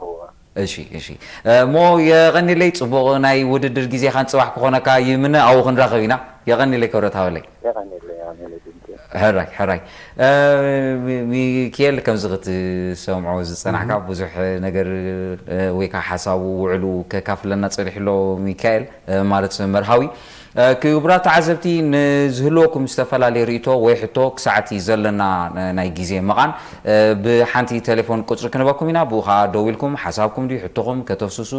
እዋ። እሺ፣ እሺ። እ፣ እሞ የቐኒለይ፣ ጽቡቕ ናይ ውድድር ግዜኻን ጽባሕ ክኾነካ ይምነ። ኣብኡ ክንራኸብ ኢና። የቐኒለይ ክብረት ሃበለይ። የቐኒለይ፣ ኣሜን፣ ቴንኪዩ። ሕራይ፣ ሕራይ። እ፣ ሚ-፣ ሚካኤል ከምዚ ክትሰምዖ ዝጸናሕካ እህ። ብዙሕ ነገር፣ እ፣ ወይ ከኣ ሓሳቡ ውዕሉ ከካፍለና ጸኒሑ ኣሎ ሚካኤል፣ እ፣ ማለት መርሃዊ። ክቡራት ተዓዘብቲ፣ ንዝህልወኩም ዝተፈላለየ ርእይቶ ወይ ሕቶ ክሳዕቲ ዘለና ናይ ግዜ መቓን ብሓንቲ ቴሌፎን ቁጽሪ ክንበኩም ኢና። ብኡ ኸኣ ደዊልኩም ሓሳብኩም ድዩ ሕቶኹም ከተፍስሱ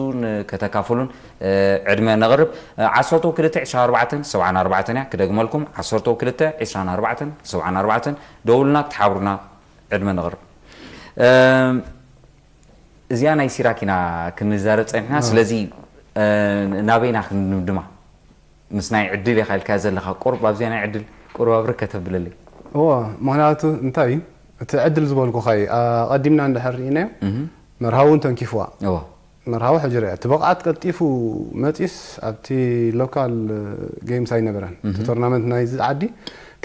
ከተካፍሉን ዕድመ ነቕርብ። ዓሰርተ ክልተ ዕስራን ኣርባዕተን ሰብዓን ኣርባዕተን እያ። ክደግመልኩም፣ ዓሰርተ ክልተ ዕስራን ኣርባዕተን ሰብዓን ኣርባዕተን። ደውሉና፣ ክትሓብሩና ዕድመ ነቕርብ። እዚኣ ናይ ሲራክ ኢና ክንዛረብ ጸኒሕና። ስለዚ ናበይና ክንድምድማ? ምስ ናይ ዕድል ኢኻ ኢልካያ ዘለኻ፣ ቁሩብ ኣብዚኣ ናይ ዕድል ቁሩብ ኣብርህ ከተብለለይ። እወ፣ ምኽንያቱ እንታይ እዩ፣ እቲ ዕድል ዝበልኩኻ እዩ። ኣቐዲምና እንድሕር ርኢናዮ፣ መርሃዊ እውን ተንኪፍዋ። እወ። መርሃዊ ሕጂ ርኣ፣ እቲ ብቕዓት ቀልጢፉ መጺስ ኣብቲ ሎካል ጌምስ ኣይነበረን። እቲ ቶርናመንት ናይዚ ዓዲ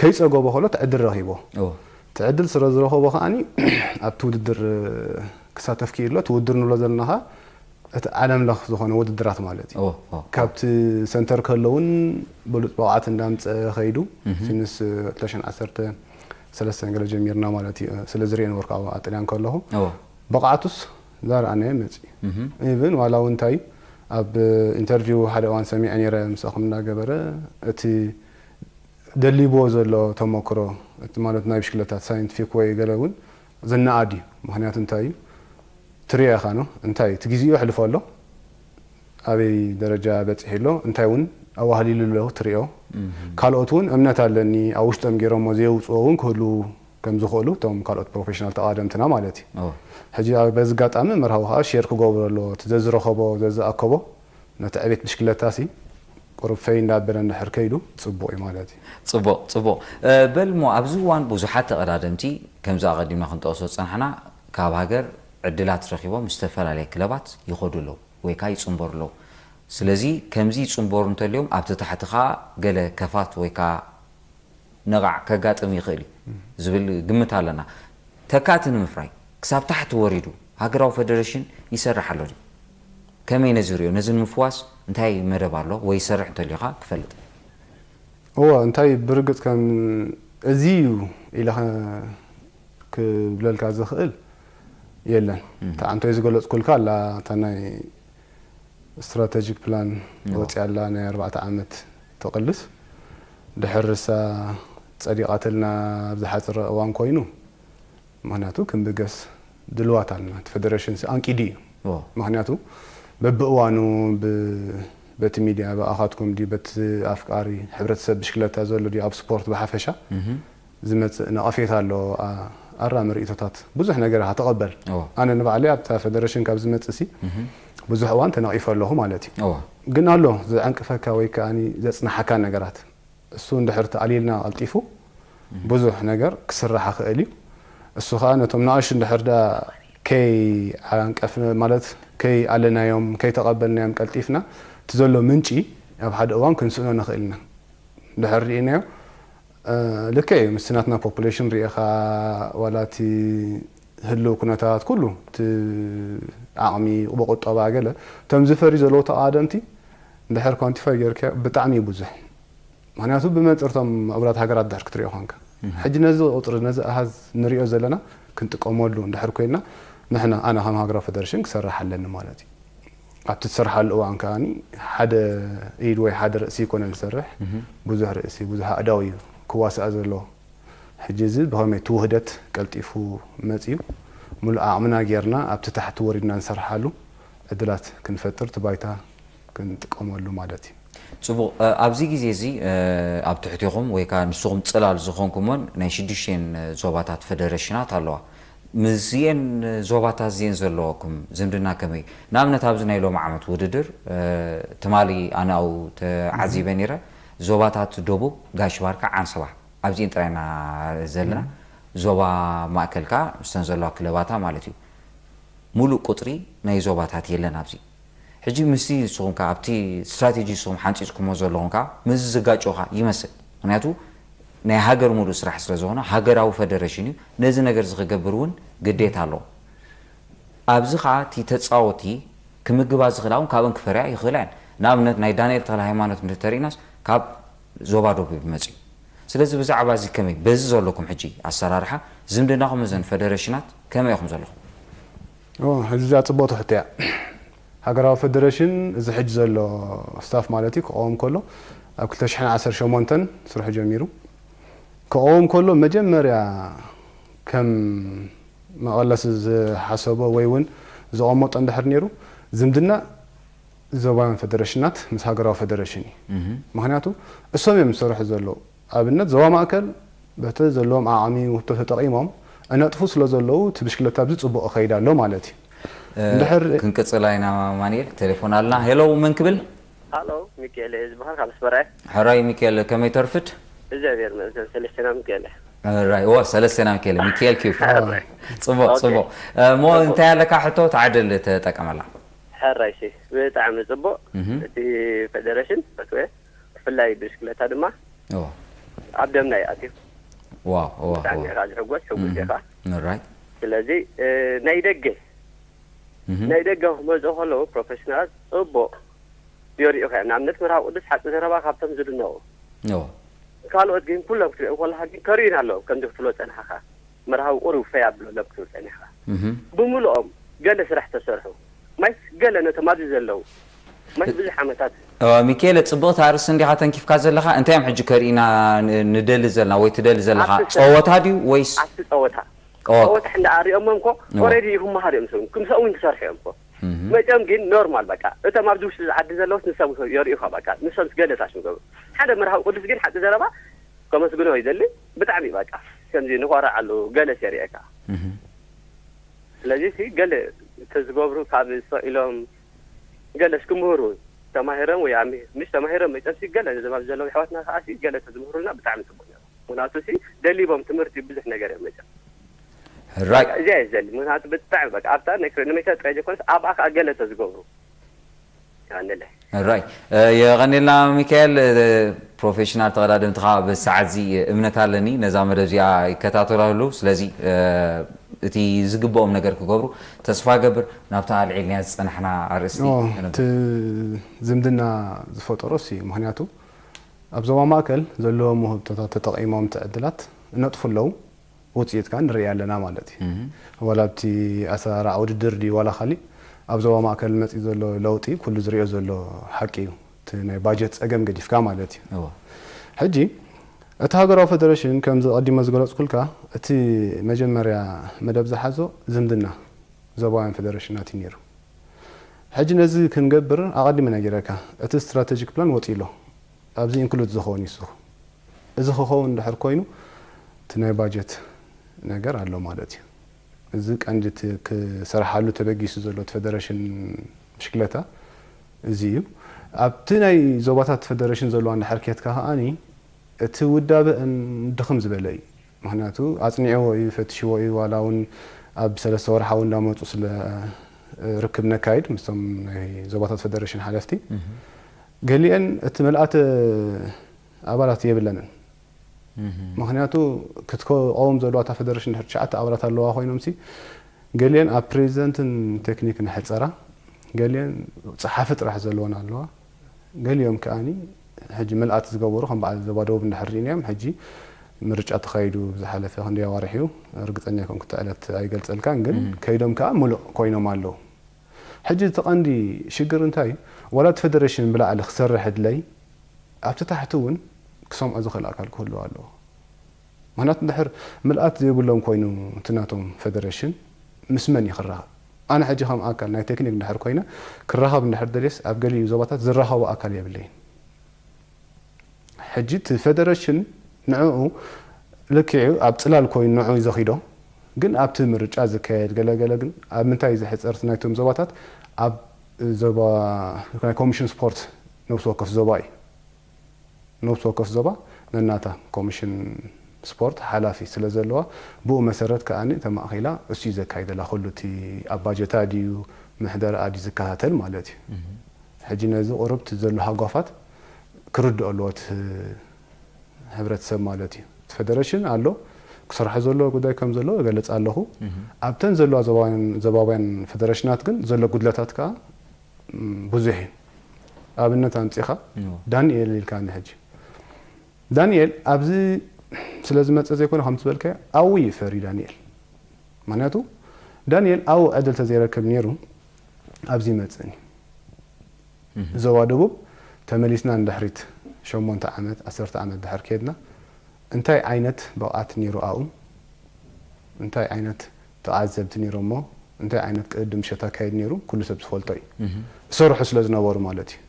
ከይጸገቦ ከሎ እቲ ዕድል ረኺቦ። እወ። እቲ ዕድል ስለ ዝረኸቦ ከኣኒ ኣብቲ ውድድር ክሳተፍ ክኢሎ። እቲ ውድድር ንብሎ ዘለና ኸኣ እቲ ዓለም ለኽ ዝኾነ ውድድራት ማለት እዩ። እወ፣ እወ። ካብቲ ሰንተር ከሎ እውን ብሉጽ ብቕዓት እንዳምጸ ኸይዱ። ሲንስ ክልተ ሽሕን ዓሰርተ ሰለስተን ገለ ጀሚርና ማለት እዩ። ስለ ዝሪኦ ነበርኩ ኣብ ኣጥልያን ከለኹ። እወ። ብቕዓቱስ ዛረኣናዮ መጺ። ኢቭን ዋላ እውን እንታይ ኣብ ኢንተርቪው ሓደ እዋን ሰሚዐ ነይረ፣ ምስኣኹም እንዳገበረ እቲ ደሊብዎ ዘሎ ተመክሮ፣ እቲ ማለት ናይ ብሽክለታ ሳይንቲፊክ ወይ ገለ እውን ዝነኣድ እዩ። ምኽንያቱ እንታይ እዩ? ትሪኦ ኢኻ ነው። እንታይ እቲ ግዜኡ የሕልፎ ኣሎ፣ ኣበይ ደረጃ በጺሑ ኣሎ፣ እንታይ እውን ኣዋህሊሉ ኣሎ ትሪኦ። ካልኦት እውን እምነት ኣለኒ፣ ኣብ ውሽጦም ገይሮሞ ዘየውፅዎ እውን ክህልዉ ከም ዝኽእሉ፣ እቶም ካልኦት ፕሮፌሽናል ተቓደምትና ማለት እዩ። እወ። ሕጂ ኣብ በዚ ኣጋጣሚ መርሃዊ ከዓ ሼር ክገብሮ ኣለዎ፣ እቲ ዘዝረኸቦ፣ ዘዝኣከቦ፣ ነቲ ዕቤት ብሽክለታ ሲ ቁሩብ ፈይ እንዳበለ እንድሕር ከይዱ ጽቡቕ እዩ ማለት እዩ። ጽቡቕ፣ ጽቡቕ። እ፣ በል እሞ ኣብዚ እዋን ብዙሓት ተቐዳደምቲ ከምዚ ኣቐዲምና ክንጠቕሶ ዝጸናሕና ካብ ሃገር ዕድላት ረኺቦም ዝተፈላለያ ክለባት ይኸዱ ኣለዉ ወይ ከኣ ይጽንበሩ ኣለዉ። ስለዚ ከምዚ ይጽንበሩ እንተልዮም ኣብቲ ታሕቲ ከኣ ገለ ከፋት ወይ ከኣ ነቓዕ ከጋጥም ይኽእል እዩ ዝብል ግምት ኣለና። ተካእቲ ንምፍራይ ክሳብ ታሕቲ ወሪዱ ሃገራዊ ፈደረሽን ይሰርሕ ኣሎ ድዩ? ከመይ ነዚ ሪኦ? ነዚ ንምፍዋስ እንታይ መደብ ኣሎ ወይ ይሰርሕ እንተልዩ ኸኣ ክፈልጥ? እወ፣ እንታይ ብርግጽ ከም እዚ እዩ ኢለ ኸ-፣ ክብለልካ ዝኽእል የለን። እታ ኣንቶይ ዝገለጽኩልካ ኣላ፣ እታ ናይ ስትራተጂክ ፕላን እወ። ወጺኣ ኣላ፣ ናይ ኣርባዕተ ዓመት ትቕልስ። ድሕር እሳ ጸዲቓትልና ኣብ ዝሓጽረ እዋን ኮይኑ፣ ምኽንያቱ ክንብገስ ድልዋት ኣለና። እቲ ፈደረሽን ሲ ኣንቂዱ እዩ። እወ። ምኽንያቱ በብእዋኑ ብ-፣ በቲ ሚድያ፣ ብኣኻትኩም ድዩ፣ በቲ ኣፍቃሪ ሕብረተሰብ ብሽክለታ ዘሎ ድዩ፣ ኣብ ስፖርት ብሓፈሻ ዝመጽእ ነቐፌታ ኣሎ። ኣ-፣ ኣራሚ ርእይቶታት ብዙሕ ነገር ኢኻ ተቐበል። እወ። ኣነ ንባዕለይ ኣብታ ፈደረሽን ካብ ዝመጽእ ሲ ብዙሕ እዋን ተነቒፈ ኣለኹ ማለት እዩ። እወ። ግን ኣሎ ዘዕንቅፈካ ወይ ከኣ ዘጽንሓካ ነገራት። እሱ እንድሕር ተኣልይልና ቀልጢፉ ብዙሕ ነገር ክስራሕ ይኽእል እዩ። እሱ ኸኣ ነቶም ንኣሽቱ እንድሕር ደኣ ከይዓንቀፍና ማለት ከይኣለናዮም፣ ከይተቐበልናዮም ቀልጢፍና እቲ ዘሎ ምንጪ ኣብ ሓደ እዋን ክንስእኖ ንኽእል ኢና። እንድሕር ርኢናዮ፣ እ፣ ልክዕ እዩ። ምስቲ ናትና ፖፑሌሽን ርኢኻ ዋላ እቲ ህልው ኩነታት ኩሉ እቲ ዓቕሚ ብቁጠባ ገለ እቶም ዝፈርዩ ዘለዉ ተቓደምቲ እንድሕር ኳንቲፋይ ጌርካዮ ብጣዕሚ እዩ ብዙሕ። ምኽንያቱ ብመንጽር እቶም ምዕቡላት ሃገራት ድሕር ክትሪኦ ኾንካ። ሕጂ ነዚ ቁጽሪ፣ ነዚ ኣሃዝ ንሪኦ ዘለና ክንጥቀመሉ እንድሕር ኮይንና፣ ንሕና፣ ኣነ ከም ሃገራዊ ፈደረሽን ክሰርሕ ኣለኒ ማለት እዩ። ኣብቲ ትሰርሓሉ እዋን ከኣኒ ሓደ ኢድ ወይ ሓደ ርእሲ ይኮነን ዝሰርሕ፣ ብዙሕ ርእሲ፣ ብዙሕ ኣእዳው እዩ ክዋሳእ ዘለዎ። ሕጂ እዚ ብኸመይ እቲ ውህደት ቀልጢፉ መጺኡ፣ ሙሉእ ዓቕምና ጌርና ኣብቲ ታሕቲ ወሪድና ንሰርሓሉ ዕድላት ክንፈጥር፣ እቲ ባይታ ክንጥቀመሉ ማለት እዩ። ጽቡቕ። እ፣ ኣብዚ ግዜ እዚ፣ እ፣ ኣብ ትሕቴኹም ወይ ከኣ ንስኹም ጽላል ዝኾንኩሞን ናይ ሽዱሽቴን ዞባታት ፈደረሽናት ኣለዋ። ምስዚኤን ዞባታት እዚኤን ዘለወኩም ዝምድና ከመይ? ንኣብነት ኣብዚ ናይ ሎሚ ዓመት ውድድር፣ እ፣ ትማሊ ኣነ ኣብኡ ተዓዚበ ነይረ። ዞባታት ደቡብ፣ ጋሽ ባርካ፣ ዓንሰባ ኣብዚኤን ጥራይ ኢና ዘለና። ዞባ ማእከል ከኣ ምስተን ዘለዋ ክለባታ ማለት እዩ። ሙሉእ ቁጽሪ ናይ ዞባታት የለን ኣብዚ። ሕጂ ምስቲ ንስኹም ከኣ ኣብቲ ስትራቴጂ ንስኹም ሓንጺጽኩሞ ዘለኹም ከኣ ምስዚ ዝጋጮ ከኣ ይመስል። ምኽንያቱ ናይ ሃገር ሙሉእ ስራሕ ስለ ዝኾነ ሃገራዊ ፈደረሽን እዩ። ነዚ ነገር እዚ ክገብር እውን ግዴታ ኣለዎ። ኣብዚ ከኣ እቲ ተጻወቲ ክምግባ ዝኽእላ እውን ካብአን ክፈርያ ይኽእላ እየን። ንኣብነት ናይ ዳንኤል ተኽለ ሃይማኖት እንተተሪእናስ ካብ ዞባ ደቡብ እዩ መጺኡ። ስለዚ ብዛዕባ እዚ ከመይ በዚ ዘለኩም ሕጂ ኣሰራርሓ ዝምድናኹም እዘን ፈደረሽናት ከመይ ኢኹም ዘለኹም? ኦ፣ ሕጂ እዚኣ ጽቡቕቲ ሕቶ እያ። ሃገራዊ ፈደረሽን እዚ ሕጂ ዘሎ ስታፍ ማለት እዩ ክቐውም ከሎ ኣብ ክልተ ሽሕን ዓሰርተ ሸሞንተን ስርሑ ጀሚሩ ክቐውም ከሎ መጀመርያ ከም መቐለሲ ዝሓሰቦ ወይ እውን ዘቐመጦ እንድሕር ነይሩ ዝምድና ዞባውያን ፌደሬሽናት ምስ ሃገራዊ ፌደሬሽን እዩ። ምክንያቱ እሶም እዮም ዝሰርሑ ዘለዉ። ኣብነት ዞባ ማእከል በቲ ዘለዎም ዓቕሚ ውህብቶ ተጠቒሞም እነጥፉ ስለ ዘለዉ እቲ ብሽክለታ ኣብዚ ጽቡቕ ይኸይድ ኣሎ ማለት እዩ። እንድሕር ክንቅጽል ኢና ማንኤል፣ ቴሌፎን ኣልና። ሄሎ፣ መን ክብል? ሃሎ፣ ሚካኤል እየ ዝበሃል ካብ ኣስመራ እየ። ሕራይ ሚካኤል፣ ከመይ ተርፍድ? እግዚኣብሔር ይመስገን። ሰለስቴና ሚካኤል እየ። ሕራይ፣ ዋ፣ ሰለስቴና ሚካኤል፣ ሚካኤል ኪዩብ። ጽቡቕ፣ ጽቡቕ። እሞ እንታይ ኣለካ ሕቶ ተዓደል ተጠቀመላ። ሕራይ ሲ ብጣዕሚ ጽቡቕ። እቲ ፌደሬሽን ፈትወ፣ ብፍላይ ብሽክለታ ድማ ኣብ ደምና እዩ ኣትዩ። ዋው፣ ዋው፣ ብጣዕሚ ዋው። ኢኻ ዝሕጎስ፣ ሕጉስ ኢኻ። ራይት። ስለዚ ናይ ደገ ናይ ደገ ክመፁ ከለዉ ፕሮፌሽናላት ፅቡቕ የርእዩኻ እዮም። ንኣብነት መርሃዊ ቅዱስ ሓቂ ዘረባ ካብቶም ዝድነቑ። ኦ። ካልኦት ግን ኩሎም ክትሪኦም ከለኻ ግን ከርእዩና ኣለዎም። ከምዚ ክትብሎ ፀናሕኻ መርሃዊ ቁሩብ ፈይ ኣብለሎም ክትብል ፀኒሕኻ። ብምልኦም ገለ ስራሕ ተሰርሑ። ማይስ ገለ ነቶም ኣብዚ ዘለዉ ማይስ ብዙሕ ዓመታት እ፣ ሚካኤለ፣ ጽብቕቲ ኣርእስቲ እንዲኻ ተንኪፍካ ዘለኻ። እንታይ እዮም ሕጂ ከርእዩና ን- ንደሊ ዘለና ወይ ትደሊ ዘለኻ? ኣብቲ ስራሕ። ጸወታ ድዩ ወይስ ኣብቲ ጸወታ ኦ፣ ጸወታ እንዳ ኣሪኦሞም እኮ እዋ። ኦሬዲ ይክመሃሩ እዮም። ሰው ክምሰኡ እውን ክሰርሑ እዮም እኮ። መጨም ግን ኖርማል በቃ እቶም ኣብዚ ውሽጢ ዓዲ ዘለውስ ንሶም የርእዩኻ በቃ ንሶም ገለታሽ ንገብሩ ሓደ መርሃዊ ቅዱስ ግን ሓቂ ዘረባ ከመስግኖ ይደሊ። ብጣዕሚ በቃ ከምዚ ንኾርዓሉ ገለስ የርእየካ። ስለዚ ሲ ገለ ተዝገብሩ ካብ ስቕ ኢሎም ገለስ ክምህሩ ተማሂሮም ወይ ኣሚ- ምሽ ተማሂሮም መጨም ሲ ገለ ዘማብ ዘለዉ ኣሕዋትና ከዓ ሲ ገለ ተዝምህሩና ብጣዕሚ ፅቡቅ ነይሩ። ምክንያቱ ሲ ደሊቦም ትምህርቲ ብዙሕ ነገር እዮም መጨም ራይ እዚኣ እየ ዝደሊ። ምክንያቱ ብጣዕሚ በቃ ኣብታ ናይ ክሬ- ንመሸጣ ጥራይ ዘይኮነስ ኣብኣ ከዓ ገለ ተዝገብሩ። ያንለ ራይ የቐኔልና ሚካኤል። ፕሮፌሽናል ተቐዳደምትኻ በዚ ሰዓት እዚ እምነት ኣለኒ ነዛ መደብ እዚኣ ይከታተሉ ኣለዉ። ስለዚ እቲ ዝግብኦም ነገር ክገብሩ ተስፋ ገብር። ናብታ ኣልዒልናያ ዝጸናሕና ኣርእስቲ ኦ፣ እቲ ዝምድና ዝፈጠሮ እሱ እዩ። ምክንያቱ ኣብ ዞባ ማእከል ዘለዎም ውህብቶታት ተጠቒሞም እቲ ዕድላት እነጥፉ ኣለዉ። ውፅኢት ከዓ ንርኢ ኣለና ማለት እዩ። ዋላ ኣብቲ ኣሰራርዓ ውድድር ድዩ ዋላ ካሊእ ኣብ ዞባ ማእከል መፂኡ ዘሎ ለውጢ ኩሉ ዝሪኦ ዘሎ ሓቂ እዩ። እቲ ናይ ባጀት ፀገም ገዲፍካ ማለት እዩ። እወ። ሕጂ እቲ ሃገራዊ ፌደሬሽን ከምዚ ቀዲመ ዝገለፅኩልካ እቲ መጀመርያ መደብ ዝሓዞ ዝምድና ዞባውያን ፌደሬሽናት እዩ ነይሩ። ሕጂ ነዚ ክንገብር ኣቐዲመ ነጊረካ እቲ ስትራቴጂክ ፕላን ወፂኡ ኣሎ። ኣብዚ ኢንክሉድ ዝኸውን ይስኹ። እዚ ክኸውን እንድሕር ኮይኑ እቲ ናይ ባጀት ነገር ኣሎ ማለት እዩ። እዚ ቀንዲ እቲ ክሰርሓሉ ተበጊሱ ዘሎ እቲ ፌደሬሽን ብሽክለታ እዚ እዩ። ኣብቲ ናይ ዞባታት ፌደሬሽን ዘለዋ እንድሕር ኬትካ ከዓኒ እቲ ውዳበ ድኽም ዝበለ እዩ። ምክንያቱ ኣፅኒዕዎ እዩ፣ ፈትሽዎ እዩ። ዋላ እውን ኣብ ሰለስተ ወርሓዊ እንዳመፁ ስለ ርክብ ነካይድ ምስቶም ናይ ዞባታት ፌደሬሽን ሓለፍቲ ገሊአን እቲ ምልኣተ ኣባላት የብለንን። ምክንያቱ ክትቀውም ዘለዋ እታ ፌደሬሽን ድሕሪ ትሽዓተ ኣባላት ኣለዋ ኮይኖም ሲ ገሊአን ኣብ ፕሬዚደንትን ቴክኒክን ሕፀራ፣ ገሊአን ፀሓፊ ጥራሕ ዘለወን ኣለዋ። ገሊኦም ከኣኒ ሕጂ ምልኣት ዝገበሩ ከም በዓል ዞባ ደቡብ እንድሕር ርኢናዮም ሕጂ ምርጫ ተኻይዱ ዝሓለፈ ክንደይ ኣዋርሕ እዩ ርግፀኛ ኮንኩ እታ ዕለት ኣይገልፀልካን ግን ከይዶም ከኣ ምሉእ ኮይኖም ኣለዉ። ሕጂ እቲ ቀንዲ ሽግር እንታይ እዩ? ዋላ እቲ ፌደሬሽን ብላዕሊ ክሰርሕ ድለይ ኣብቲ ታሕቲ እውን ክሰምዖ ዝኽእል ኣካል ክህልዎ ኣለዎ። ምክንያቱ እንድሕር ምልኣት ዘይብሎም ኮይኑ እቲ ናቶም ፌደሬሽን ምስ መን እዩ ክራኸብ? ኣነ ሕጂ ከም ኣካል ናይ ቴክኒክ እንድሕር ኮይነ ክራኸብ እንድሕር ደልየስ ኣብ ገሊኡ ዞባታት ዝራኸቦ ኣካል የብለይን። ሕጂ እቲ ፌደሬሽን ንዕኡ ልክዕ እዩ ኣብ ፅላል ኮይኑ ንዕኡ እዩ ዘኺዶ ግን ኣብቲ ምርጫ ዝካየድ ገለገለ ግን ኣብ ምንታይ እዩ ዝሕፀር እቲ ናይቶም ዞባታት ኣብ ዞባ ናይ ኮሚሽን ስፖርት ነብሲ ወከፍ ዞባ እዩ ነብሲ ወከፍ ዞባ ነናታ ኮሚሽን ስፖርት ሓላፊ ስለ ዘለዋ ብኡ መሰረት ከኣ ተማእኺላ እሱ እዩ ዘካይደላ ኩሉ እቲ ኣብ ባጀታ ድዩ ምሕደርኣ ድዩ ዝከታተል ማለት እዩ ሕጂ ነዚ ቁርብቲ ዘሎ ሃጓፋት ክርድኦ ኣለዎ እቲ ሕብረተሰብ ማለት እዩ እቲ ፌደሬሽን ኣሎ ክሰርሖ ዘለዎ ጉዳይ ከም ዘሎ እገልፅ ኣለኹ ኣብተን ዘለዋ ዞባውያን ፌደሬሽናት ግን ዘሎ ጉድለታት ከዓ ብዙሕ እዩ ኣብነት ኣምፂኻ ዳንኤል ኢልካኒ ሕጂ ዳንኤል ኣብዚ ስለ ዝመፀ ዘይኮነ ከም ዝበልካዮ ኣብኡ ይፈር እዩ ዳንኤል ምክንያቱ ዳንኤል ኣብኡ ዕድል ተዘይረክብ ነይሩ ኣብዚ ይመፅእን እዩ ዞባ ደቡብ ተመሊስና ንድሕሪት ሸሞንተ ዓመት ዓሰርተ ዓመት ድሕር ከድና እንታይ ዓይነት ብቕዓት ነይሩ ኣብኡ እንታይ ዓይነት ተዓዘብቲ ነይሮሞ እንታይ ዓይነት ቅድድም ምሸት ኣካይድ ነይሩ ኩሉ ሰብ ዝፈልጦ እዩ ዝሰርሑ ስለ ዝነበሩ ማለት እዩ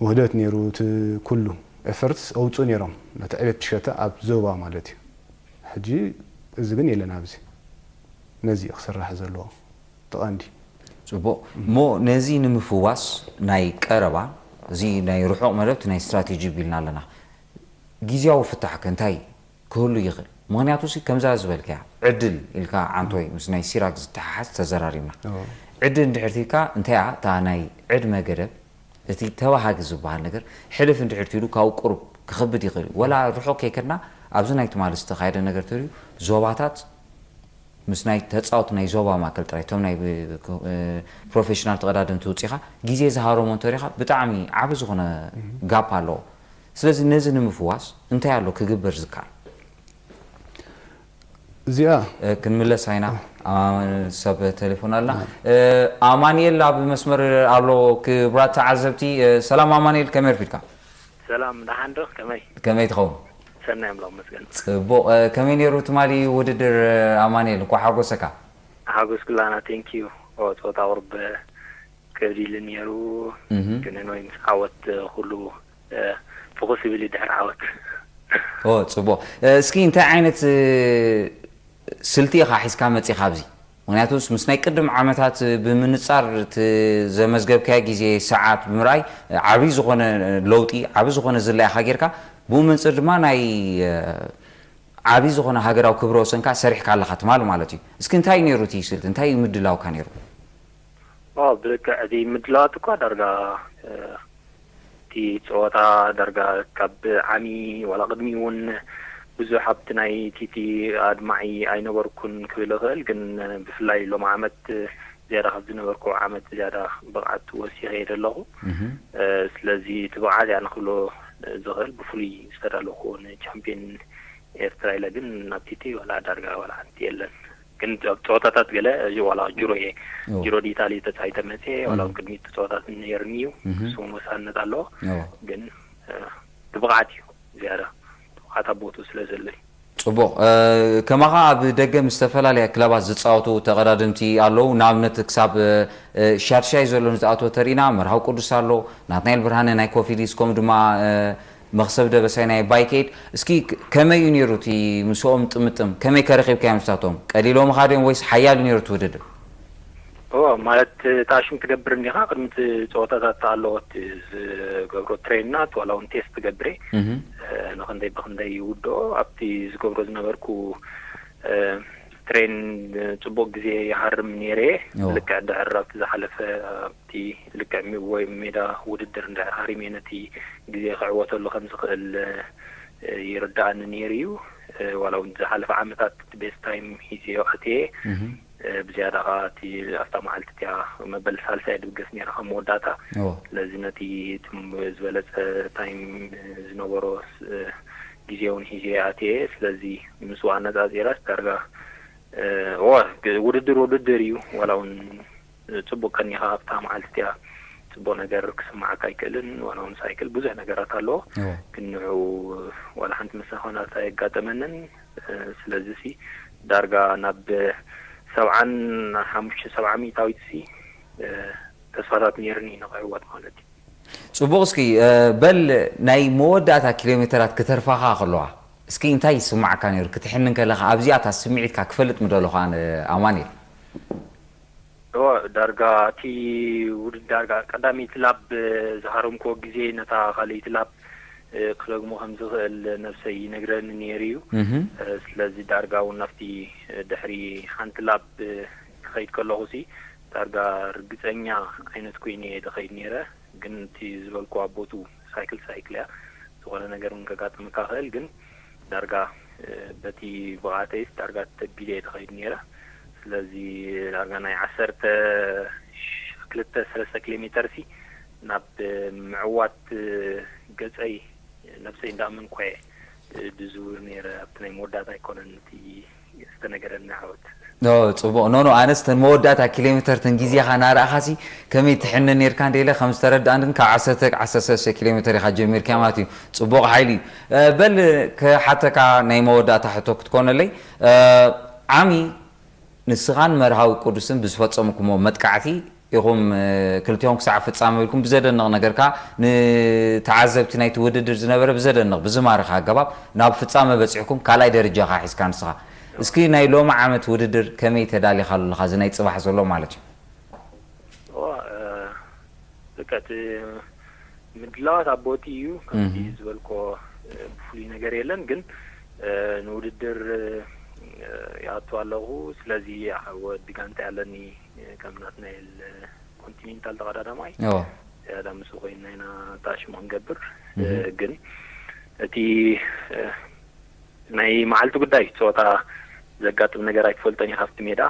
ውህደት ነይሩ እቲ ኩሉ ኤፈርትስ ኣውፁ ነይሮም ነቲ ዕቤት ምሸተ ኣብ ዞባ ማለት እዩ ሕጂ እዚ ግን የለን ኣብዚ ነዚ እዩ ክስራሕ ዘለዎ ተቐንዲ ፅቡቕ እሞ ነዚ ንምፍዋስ ናይ ቀረባ እዚ ናይ ርሑቕ መደብ ናይ ስትራቴጂ ቢልና ኣለና ግዜያዊ ፍታሕ ከ እንታይ ክህሉ ይኽእል ምክንያቱ ሲ ከምዛ ዝበልከያ ዕድል ኢልካ ዓንቶይ ምስ ናይ ሲራክ ዝተሓሓዝ ተዘራሪብና ዕድል እንድሕር ትካ እንታይ እያ እታ ናይ ዕድመ ገደብ እቲ ተባሃጊ ዝበሃል ነገር ሕልፍ እንድሕር ትሉ ካብ ቁሩብ ክኸብድ ይኽእል እዩ ወላ ርሑቕ ከይከድና ኣብዚ ናይ ትማሊ ዝተኻየደ ነገር ተሪዩ ዞባታት ምስ ናይ ተፃወቲ ናይ ዞባ ማእከል ጥራይ እቶም ናይ ፕሮፌሽናል ተቐዳደምቲ ውፅኢኻ ግዜ ዝሃረሞ እንተሪኻ ብጣዕሚ ዓቢ ዝኾነ ጋፕ ኣለዎ ስለዚ ነዚ ንምፍዋስ እንታይ ኣሎ ክግበር ዝከኣል እዚኣ ክንምለስ ኣይና ሰብ ቴሌፎን ኣላ ኣማንኤል ኣብ መስመር ኣሎ ክብራት ተዓዘብቲ ሰላም ኣማንኤል ከመይ ኣርፊድካ ሰላም ደሓን ዶ ከመይ ከመይ ትኸውን ሰናይ ኣምላኽ መስገን ፅቡቕ ከመይ ነይሩ ትማሊ ውድድር ኣማንኤል እንኳ ሓጎሰካ ሓጎስ ኩላና thank you ኦ ፆታ ቁርብ ከብድ ኢሉ ነይሩ ግን ንወይ ምስ ዓወት ኩሉ ፍኹስ ይብል እዩ ድሕሪ ዓወት ኦ ፅቡቕ እስኪ እንታይ ዓይነት ስልቲ ኢኻ ሒዝካ መፂኻ ኣብዚ ምክንያቱስ ምስ ናይ ቅድም ዓመታት ብምንፃር እቲ ዘመዝገብካዮ ግዜ ሰዓት ብምርኣይ ዓብዪ ዝኾነ ለውጢ ዓብዪ ዝኾነ ዝላ ኢኻ ጌርካ ብኡ መንፅር ድማ ናይ ዓብዪ ዝኾነ ሃገራዊ ክብረ ወሰንካ ሰሪሕካ ኣለኻ ትማል ማለት እዩ እስኪ እንታይ ነይሩ እቲ ስልቲ እንታይ እዩ ምድላውካ ነይሩ ብልክዕ እቲ ምድላዋት እኳ ዳርጋ እቲ ፀወታ ዳርጋ ካብ ዓሚ ዋላ ቅድሚ እውን ብዙሕ ኣብቲ ናይ ቲቲ ኣድማዒ ኣይነበርኩን ክብል እኽእል ግን ብፍላይ ሎም ዓመት ዝያዳ ካብ ዝነበርኩ ዓመት ዝያዳ ብቕዓት ወሲኸ እየ ዘለኹ ስለዚ እቲ ብቕዓት እያ ንክብሎ ዝኽእል ብፍሉይ ዝተዳለኹ ንቻምፒዮን ኤርትራ ኢለ ግን ናብ ቲቲ ዋላ ዳርጋ ዋላ ሓንቲ የለን ግን ኣብ ፀወታታት ገለ እዚ ዋላ ጅሮ እየ ጅሮ ዲታሊ ተፃይተ መፅየ ዋላ ቅድሚት ፀወታት ነይርኒ እዩ እሱ ወሳነት ኣለዎ ግን ብብቕዓት እዩ ዝያዳ ብቕዓት ኣብ ቦትኡ ስለ ዘለይ ፅቡቕ ከማኻ ኣብ ደገ ምስ ዝተፈላለያ ክለባት ዝፃወቱ ተቐዳደምቲ ኣለዉ ንኣብነት ክሳብ ሻድሻይ ዘሎ ንዝኣተወ ተሪኢና መርሃው ቅዱስ ኣሎ ናትናኤል ብርሃነ ናይ ኮፊሊስ ከምኡ ድማ መኽሰብ ደበሳይ ናይ ባይኬድ እስኪ ከመይ እዩ ነይሩ እቲ ምስኦም ጥምጥም ከመይ ከረኺብካዮም ስታቶም ቀሊሎም ኻድዮም ወይስ ሓያል ነይሩ እቲ ውድድር እዎ ማለት ታሽም ትገብር እንዲኻ ቅድሚ እቲ ፀወታታት ኣለዎ እቲ ዝገብሮ ትሬንናት ዋላ እውን ቴስት ትገብር ንክንደይ ብክንደይ ይውድኦ ኣብቲ ዝገብሮ ዝነበርኩ ትሬን ፅቡቅ ግዜ ይሃርም ነይረ ልክዕ ድሕር ኣብቲ ዝሓለፈ ኣብቲ ልክዕ ወይ ሜዳ ውድድር እንድሕር ሃሪመ ነቲ ግዜ ክዕወተሉ ከም ዝኽእል ይርዳኣኒ ነይሩ እዩ ዋላ እውን ዝሓለፈ ዓመታት ቤስት ታይም ሂዝዮ ኣትየ ብዝያዳ ከዓ እቲ ኣብታ መዓልቲ እቲያ መበል ሳልሳይ ድብገስ ነይረ ከም መወዳእታ ስለዚ ነቲ ዝበለፀ ታይም ዝነበሮ ግዜ እውን ሒዘ ኣትየ ስለዚ ምስኡ ኣነፃፂረስ ዳርጋ እዋ ውድድር ውድድር እዩ ዋላ እውን ፅቡቅ ቀኒኻ ኣብታ መዓልቲ እቲያ ፅቡቅ ነገር ክስማዓካ ኣይክእልን ዋላ እውን ሳይክል ብዙሕ ነገራት ኣለዎ ግን ንዑ ዋላ ሓንቲ መሳኸናት ኣየጋጠመንን ስለዚ ሲ ዳርጋ ናብ ሰብዓን ሓሙሽተ ሰብዓ ሚእታዊት ሲ ተስፋታት ነይርኒ ንክዕወት ማለት እዩ ፅቡቕ እስኪ በል ናይ መወዳእታ ኪሎ ሜተራት ክተርፋኻ ከለዋ እስኪ እንታይ ይስማዓካ ነይሩ ክትሕንን ከለኻ ኣብዚኣ እታ ስምዒትካ ክፈልጥ ምደለኹ ኣነ ኣማኒኤል እወ ዳርጋ እቲ ውድድር ዳርጋ ቀዳመይቲ ላብ ዝሃረምክዎ ግዜ ነታ ካልኣይቲ ላብ ክደግሞ ከም ዝኽእል ነብሰይ ይነግረኒ ነይሩ እዩ ስለዚ ዳርጋ እውን ኣብቲ ድሕሪ ሓንቲ ላብ ክኸይድ ከለኹ ሲ ዳርጋ ርግፀኛ ዓይነት ኮይነ እየ ዝኸይድ ነይረ ግን እቲ ዝበልክዋ ቦቱ ሳይክል ሳይክል እያ ዝኾነ ነገር እውን ከጋጥመካ ክእል ግን ዳርጋ በቲ ብቕዓተይስ ዳርጋ ተቢለ እየ ዝኸይድ ነይረ ስለዚ ዳርጋ ናይ ዓሰርተ ክልተ ሰለስተ ኪሎ ሜተር ሲ ናብ ምዕዋት ገፀይ ነብሰይ እንዳኣመንኩ እየ ድዝውር ነይረ ኣብቲ ናይ መወዳእታ ኣይኮነን እቲ ዝተነገረኒ ዓወት። ጽቡቕ ኖ ኖ ኣነስ ተን መወዳእታ ኪሎ ሜተር ተን ግዜኻ ናረእኻሲ ከመይ ትሕነ ነርካ እንደ ኢለ ከም ዝተረዳእንድን ካብ ዓሰርተ ዓሰርተ ሰለስተ ኪሎ ሜተር ኢኻ ጀሚርካ ማለት እዩ። ጽቡቕ ሓይሊ እዩ። በል ክሓተካ ናይ መወዳእታ ሕቶ ክትኮነለይ ዓሚ ንስኻን መርሃዊ ቅዱስን ብዝፈጸምኩሞ መጥቃዕቲ ኢኹም ክልቲኦም ክሳዕ ፍጻመ ኢልኩም ብዘደንቕ ነገር ከኣ ንተዓዘብቲ ናይቲ ውድድር ዝነበረ ብዘደንቕ ብዝማርኽ ኣገባብ ናብ ፍጻመ በጺሕኩም ካልኣይ ደረጃኻ ሒዝካ ንስኻ እስኪ ናይ ሎሚ ዓመት ውድድር ከመይ ተዳሊኻሉ ኣለኻ እዚ ናይ ጽባሕ ዘሎ ማለት እዩ በቃ እቲ ምድላዋት ኣብ ቦቲ እዩ ከምቲ ዝበልኮ ብፍሉይ ነገር የለን ግን ንውድድር ይኣቱ ኣለኹ ስለዚ ወዲ ጋንታ ኣለኒ ከም ናትናኤል ኮንቲኔንታል ተቐዳዳማይ ኣዎ ቀዳዳም ምስ ኮይና ኢና ጣሽሙ ክንገብር ግን እቲ ናይ መዓልቲ ጉዳይ ፀወታ ዘጋጥም ነገር ኣይትፈልጦን ኢኻ ኣብቲ ሜዳ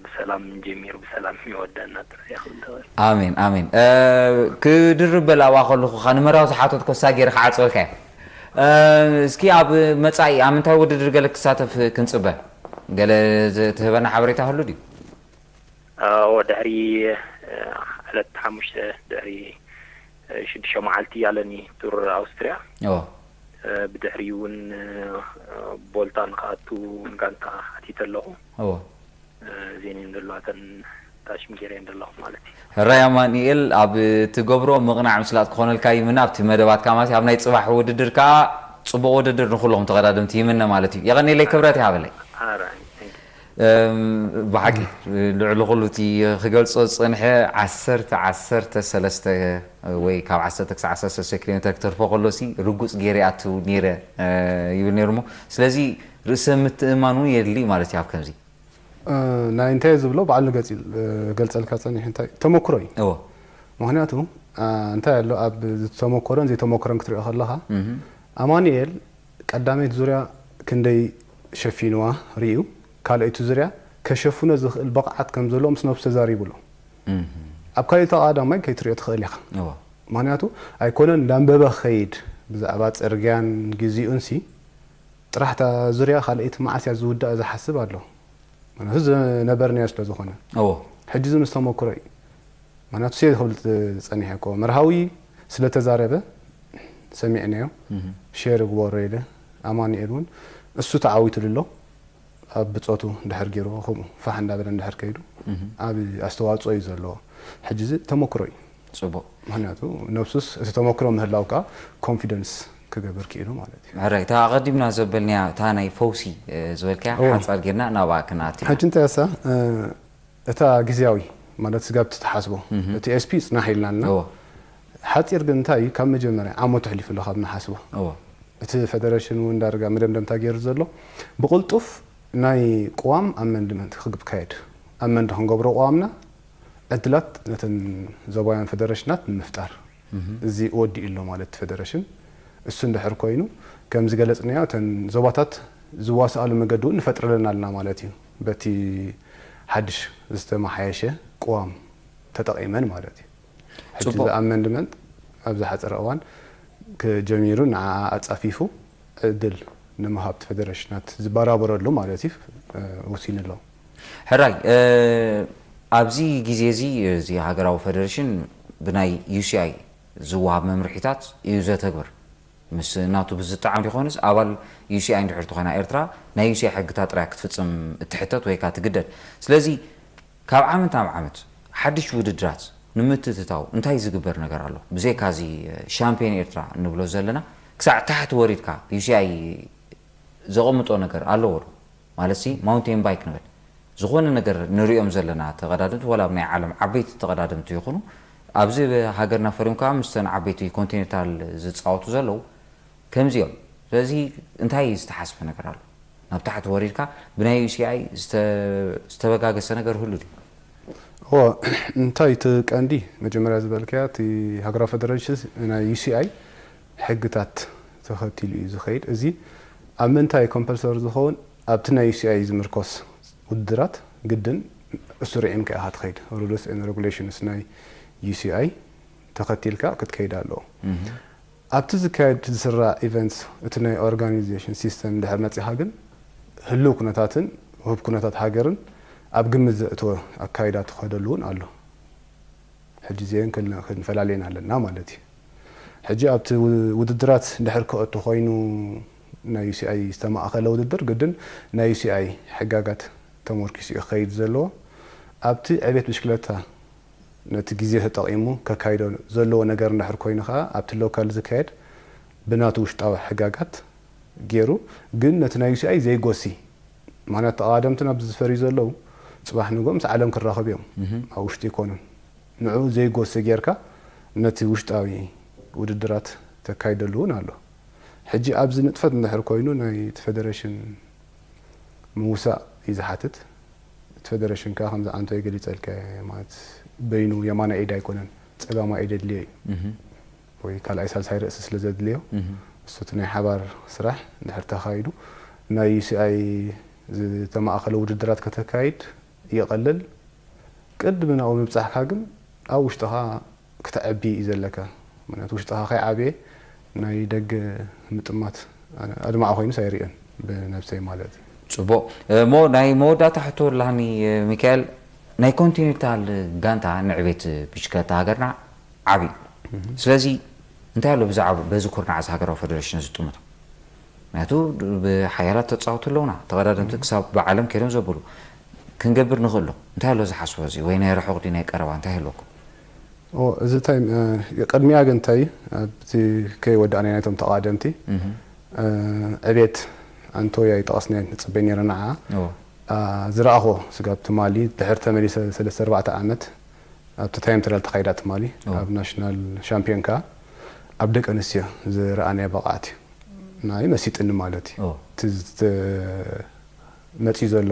ብሰላም ጀሚሩ ብሰላም ይወደና ጥራሕ ይኽእል ኣሜን ኣሜን ክድርብ በል ኣብኣ ከለኹ ኻ ንመራዊ ዝሓተት ኮሳ ገይረ ክዓፅወልካ እስኪ ኣብ መፃኢ ኣብ ምንታይ ውድድር ገለ ክሳተፍ ክንፅበ ገለ ትህበና ሓበሬታ ህሉ ድዩ ድሕሪ ዕለት ሓሙሽተ ድሕሪ ሽዱሽተ መዓልቲ ኣለኒ ቱር ኣውስትርያ ብድሕሪኡ እውን ቦልታ ንክኣቱ ንጋንታ ሓቲተ ኣለኹ እዚአን ዘለዋተን ታሽም ገይረ ዘለኹ ማለት እዩ ሕራይ ኣማኒኤል ኣብ ትገብሮ ምቕናዕ ምስላጥ ክኾነልካ ይምነ ኣብቲ መደባትካ ማለት ኣብ ናይ ፅባሕ ውድድር ከዓ ፅቡቕ ውድድር ንኩልኹም ተቐዳደምቲ ይምነ ማለት እዩ የቐኒለይ ክብረት ይሃበለይ ሕራይ ብሓቂ ልዕሊ ኩሉ እቲ ክገልፆ ዝፀንሐ ዓሰርተ ዓሰርተ ሰለስተ ወይ ካብ ዓሰርተ ክሳዕ ዓሰርተ ሰለስተ ኪሎ ሜትር ክተርፎ ከሎ ሲ ርጉፅ ገይረ ኣቱ ነይረ ይብል ነይሩ እሞ ስለዚ ርእሰ ምትእማን እውን የድሊ ማለት እዩ ኣብ ከምዚ ናይ እንታይ ዝብሎ ባዕሉ ገፂ ገልፀልካ ፀኒሑ እንታይ ተመክሮ እዩ እዎ ምክንያቱ እንታይ ኣሎ ኣብ ዝተመኮረን ዘይተመኮረን ክትሪኦ ከለካ ኣማኑኤል ቀዳመይቲ ዙርያ ክንደይ ሸፊንዋ ርእዩ፣ ካልኣይቲ ዙርያ ከሸፍኖ ዝኽእል ብቕዓት ከም ዘለዎ ምስ ነብሱ ተዛሪቡ ኣሎ። ኣብ ካልእ ተቐዳዳማይ ከይትሪኦ ትኽእል ኢኻ። ምኽንያቱ ኣይኮነን እንዳንበበ ክኸይድ ብዛዕባ ፅርግያን ግዚኡንሲ ጥራሕ እታ ዙርያ ካልኣይቲ መዓስ እያ ዝውዳእ ዝሓስብ ኣሎ። ምኽንያቱ ዝነበርናዮ ስለ ዝኾነ። ሕጂ እዚ ምስ ተመክሮ እዩ። ምኽንያቱ ስየ ክብል ዝጸኒሐ እኮ መርሃዊ ስለ ተዛረበ ሰሚዕናዮ ሼር እግበሮ ኢለ ኣማኑኤል እውን እሱ ተዓዊትሉ ኣሎ ኣብ ብጾቱ እንድሕር ገይርዎ ከምኡ ፋሕ እንዳበለ እንድሕር ከይዱ ዓቢ ኣስተዋጽኦ እዩ ዘለዎ ሕጂ እዚ ተመክሮ እዩ ጽቡቅ ምክንያቱ ነብሱስ እቲ ተመክሮ ምህላው ከዓ ኮንፊደንስ ክገብር ክኢሉ ማለት እዩ ሕራይ እታ ኣቐዲምና ዘበልናያ እታ ናይ ፈውሲ ዝበልካያ ሓፃር ጌርና ናብኣ ክንኣት ኢና ሕጂ እንታይ እሳ እታ ግዝያዊ ማለት ስጋብ ትትሓስቦ እቲ ኤስፒ ይፅናሕ ኢልና ኣለና እዎ ሓፂር ግን እንታይ እዩ ካብ መጀመርያ ዓመቱ ኣሕሊፉ ኣሎ ካብ ንሓስቦ እዎ እቲ ፈደረሽን እውን ዳርጋ መደምደምታ ገይሩ ዘሎ ብቕልጡፍ ናይ ቅዋም ኣመንድመንት ክካየድ ኣመንድ ክንገብሮ ቅዋምና ዕድላት ነተን ዞባውያን ፈደረሽናት ንምፍጣር እዚ ወዲኡ ኣሎ ማለት ፈደረሽን እሱ እንድሕር ኮይኑ ከም ዝገለፅናዮ እተን ዞባታት ዝዋስኣሉ መገዲ እውን ንፈጥረለን ኣለና ማለት እዩ በቲ ሓድሽ ዝተመሓየሸ ቅዋም ተጠቒመን ማለት እዩ ሕጂ ኣመንድመንት ኣብ ዝሓፀረ እዋን ክጀሚሩ ንዓ ኣፃፊፉ ዕድል ንምሃብ እቲ ፈደረሽናት ዝበራበረሉ ማለት እዩ ወሲኑ ኣሎ ሕራይ ኣብዚ ግዜ እዚ እዚ ሃገራዊ ፈደረሽን ብናይ ዩሲኣይ ዝወሃብ መምርሒታት እዩ ዘተግብር ምስ ናቱ ብዝጣዓም ይኾንስ ኣባል ዩሲኣይ እንድሕር ትኾና ኤርትራ ናይ ዩሲኣይ ሕግታት ጥራይ ክትፍፅም እትሕተት ወይ ከዓ ትግደድ ስለዚ ካብ ዓመት ናብ ዓመት ሓድሽ ውድድራት ንምትትታው እንታይ ዝግበር ነገር ኣሎ ብዘይካ እዚ ሻምፒዮን ኤርትራ እንብሎ ዘለና ክሳዕ ታሕቲ ወሪድካ ዩሲኣይ ዘቐምጦ ነገር ኣለዎ ዶ ማለት ሲ ማውንቴን ባይክ ንበል ዝኾነ ነገር ንሪኦም ዘለና ተቐዳደምቲ ዋላ ኣብ ናይ ዓለም ዓበይቲ ተቐዳደምቲ ይኹኑ ኣብዚ ሃገርና ፈሪምካ ምስተን ዓበይቲ ኮንቲኔንታል ዝፃወቱ ዘለዉ ከምዚ እዮም ስለዚ እንታይ ዝተሓስበ ነገር ኣሎ ናብ ታሕቲ ወሪድካ ብናይ ዩሲኣይ ዝተበጋገሰ ነገር ህሉ ድዩ እዎ እንታይ እቲ ቀንዲ መጀመርያ ዝበልካያ እቲ ሃገራዊ ፈደረሽን ናይ ዩሲኣይ ሕግታት ተኸቲሉ እዩ ዝኸይድ። እዚ ኣብ ምንታይ ኮምፐልሰሪ ዝኸውን ኣብቲ ናይ ዩሲኣይ ዝምርኮስ ውድድራት ግድን እሱ ርዒምካ ኢኻ ትኸይድ። ሩልስ ኤንድ ሬጉሌሽንስ ናይ ዩሲኣይ ተኸቲልካ ክትከይድ ኣለዎ። ኣብቲ ዝካየድ ዝስራዕ ኢቨንትስ እቲ ናይ ኦርጋናይዜሽን ሲስተም እንድሕር መጺኻ ግን ህልው ኩነታትን ውህብ ኩነታት ሃገርን ኣብ ግምት ዘእተወ ኣካይዳ ትኸደሉ እውን ኣሎ። ሕጂ እዚአን ክል- ክንፈላለየን ኣለና ማለት እዩ። ሕጂ ኣብቲ ው- ውድድራት እንድሕር ክእቱ ኮይኑ ናይ ዩ ሲ ኣይ ዝተማእኸለ ውድድር ግድን ናይ ዩ ሲ ኣይ ሕጋጋት ተመርኪሱ እዩ ክኸይድ ዘለዎ። ኣብቲ ዕቤት ብሽክለታ ነቲ ግዜ ተጠቒሙ ከካይዶ ዘለዎ ነገር እንድሕር ኮይኑ ከዓ ኣብቲ ሎካል ዝካየድ ብናቱ ውሽጣዊ ሕጋጋት ገይሩ ግን ነቲ ናይ ዩ ሲ ኣይ ዘይጎሲ ምክንያቱ ተቓደምትን ኣብዚ ዝፈርዩ ዘለዉ ጽባሕ ንግሆ ምስ ዓለም ክራኸቡ እዮም ኣብ ውሽጢ ኣይኮኑን ንዕኡ ዘይጎሲ ጌርካ ነቲ ውሽጣዊ ውድድራት ተካይደሉ እውን ኣሎ ሕጂ ኣብዚ ንጥፈት እንድሕር ኮይኑ ናይ እቲ ፌደሬሽን ምውሳእ እዩ ዝሓትት እቲ ፌደሬሽን ከዓ ከምዚ ዓንቶ ይገሊፀልካ ማለት በይኑ የማና ኢድ ኣይኮነን ፀጋማ ኢድ የድልዮ እዩ ወይ ካልኣይ ሳልሳይ ርእሲ ስለ ዘድልዮ እሱ እቲ ናይ ሓባር ስራሕ እንድሕር ተኻይዱ ናይ ዩ ሲ ኣይ ዝተማእኸለ ውድድራት ከተካይድ ይቐልል ቅድሚ ናብኡ ምብፃሕካ ግን ኣብ ውሽጥኻ ክተዕቢ እዩ ዘለካ ምክንያቱ ውሽጥኻ ከይዓብየ ናይ ደገ ምጥማት ኣድማዕ ኮይኑስ ኣይርእዮን ብነብሰይ ማለት እዩ ፅቡቅ እሞ ናይ መወዳእታ ሕቶ ላኒ ሚካኤል ናይ ኮንቲኔንታል ጋንታ ንዕቤት ብሽክለታ ሃገርና ዓብዩ ስለዚ እንታይ ኣሎ ብዛዕባ በዚ ኩርናዕ እዚ ሃገራዊ ፌደሬሽን ዝጥምቶ ምክንያቱ ብሓያላት ተፃወቱ ኣለውና ተቐዳደምቲ ክሳብ ብዓለም ከይዶም ዘብሉ ክንገብር ንኽእሎ እንታይ ኣሎ ዝሓስቦ እዚ ወይ ናይ ርሑቕ ዲ ናይ ቀረባ እንታይ ኣለኩም እዚ እንታይ ቅድሚያ ግን እንታይ ኣብቲ ከይወዳእና ናይቶም ተቓደምቲ ዕቤት ኣንቶያ ይጠቐስና ንፅበይ ነይረ ንዓ ዝረኣኹ ስጋብ ትማሊ ድሕር ተመሊሰ ሰለስተ ኣርባዕተ ዓመት ኣብቲ ታይም ትራል ተኻይዳ ትማሊ ኣብ ናሽናል ሻምፒዮን ከዓ ኣብ ደቂ ኣንስትዮ ዝረኣናዮ ብቕዓት እዩ ናይ መሲጥኒ ማለት እዩ መፅዩ ዘሎ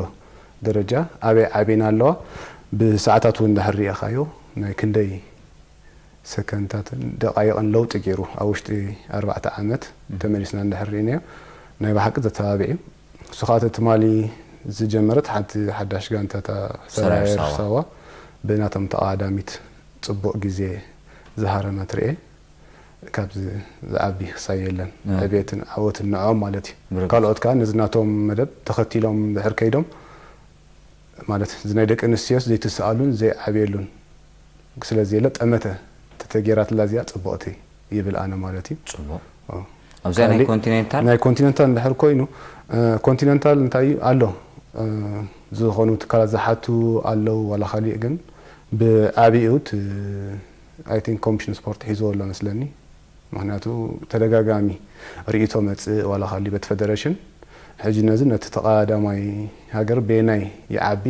ደረጃ ኣበይ ዓብና ኣለዋ ብሰዓታት እውን እንድሕር ሪኢኻዮ ናይ ክንደይ ሰከንታትን ደቃይቕን ለውጢ ገይሩ ኣብ ውሽጢ ኣርባዕተ ዓመት ተመሊስና እንድሕር ርኢናዮ ናይ ብሓቂ ዘተባብዕ እዩ እሱ ከዓ ትማሊ ዝጀመረት ሓንቲ ሓዳሽ ጋንታ ሰራየር ሳዋ ብናቶም ተቃዳሚት ፅቡቅ ግዜ ዝሃረመት ርኤ ካብዚ ዝዓቢ ክሳይ የለን ዕብየትን ዓወትን ንዕኦም ማለት እዩ ካልኦት ከዓ ነዚ ናቶም መደብ ተኸቲሎም ድሕር ከይዶም ማለት እዚ ናይ ደቂ ኣንስትዮስ ዘይትስኣሉን ዘይዓብየሉን ስለዘየለ ጠመተ ተተጌራትላ እዚኣ ፅቡቕቲ ይብል ኣነ ማለት እዩ ፅቡቕ ኣብዚኣ ናይ ኮንቲኔንታል ናይ ኮንቲኔንታል እንድሕር ኮይኑ ኮንቲኔንታል እንታይ እዩ ኣሎ ዝኾኑ ትካላት ዝሓቱ ኣለዉ ዋላ ካሊእ ግን ብዓብኡ I think ኮሚሽን ስፖርት ሒዝዎ ኣሎ መስለኒ ምክንያቱ ተደጋጋሚ ርእቶ መፅእ ዋላ ካሊ በቲ ፌደሬሽን ሕጂ ነዚ ነቲ ተቐዳማይ ሃገር በየናይ ይዓቢ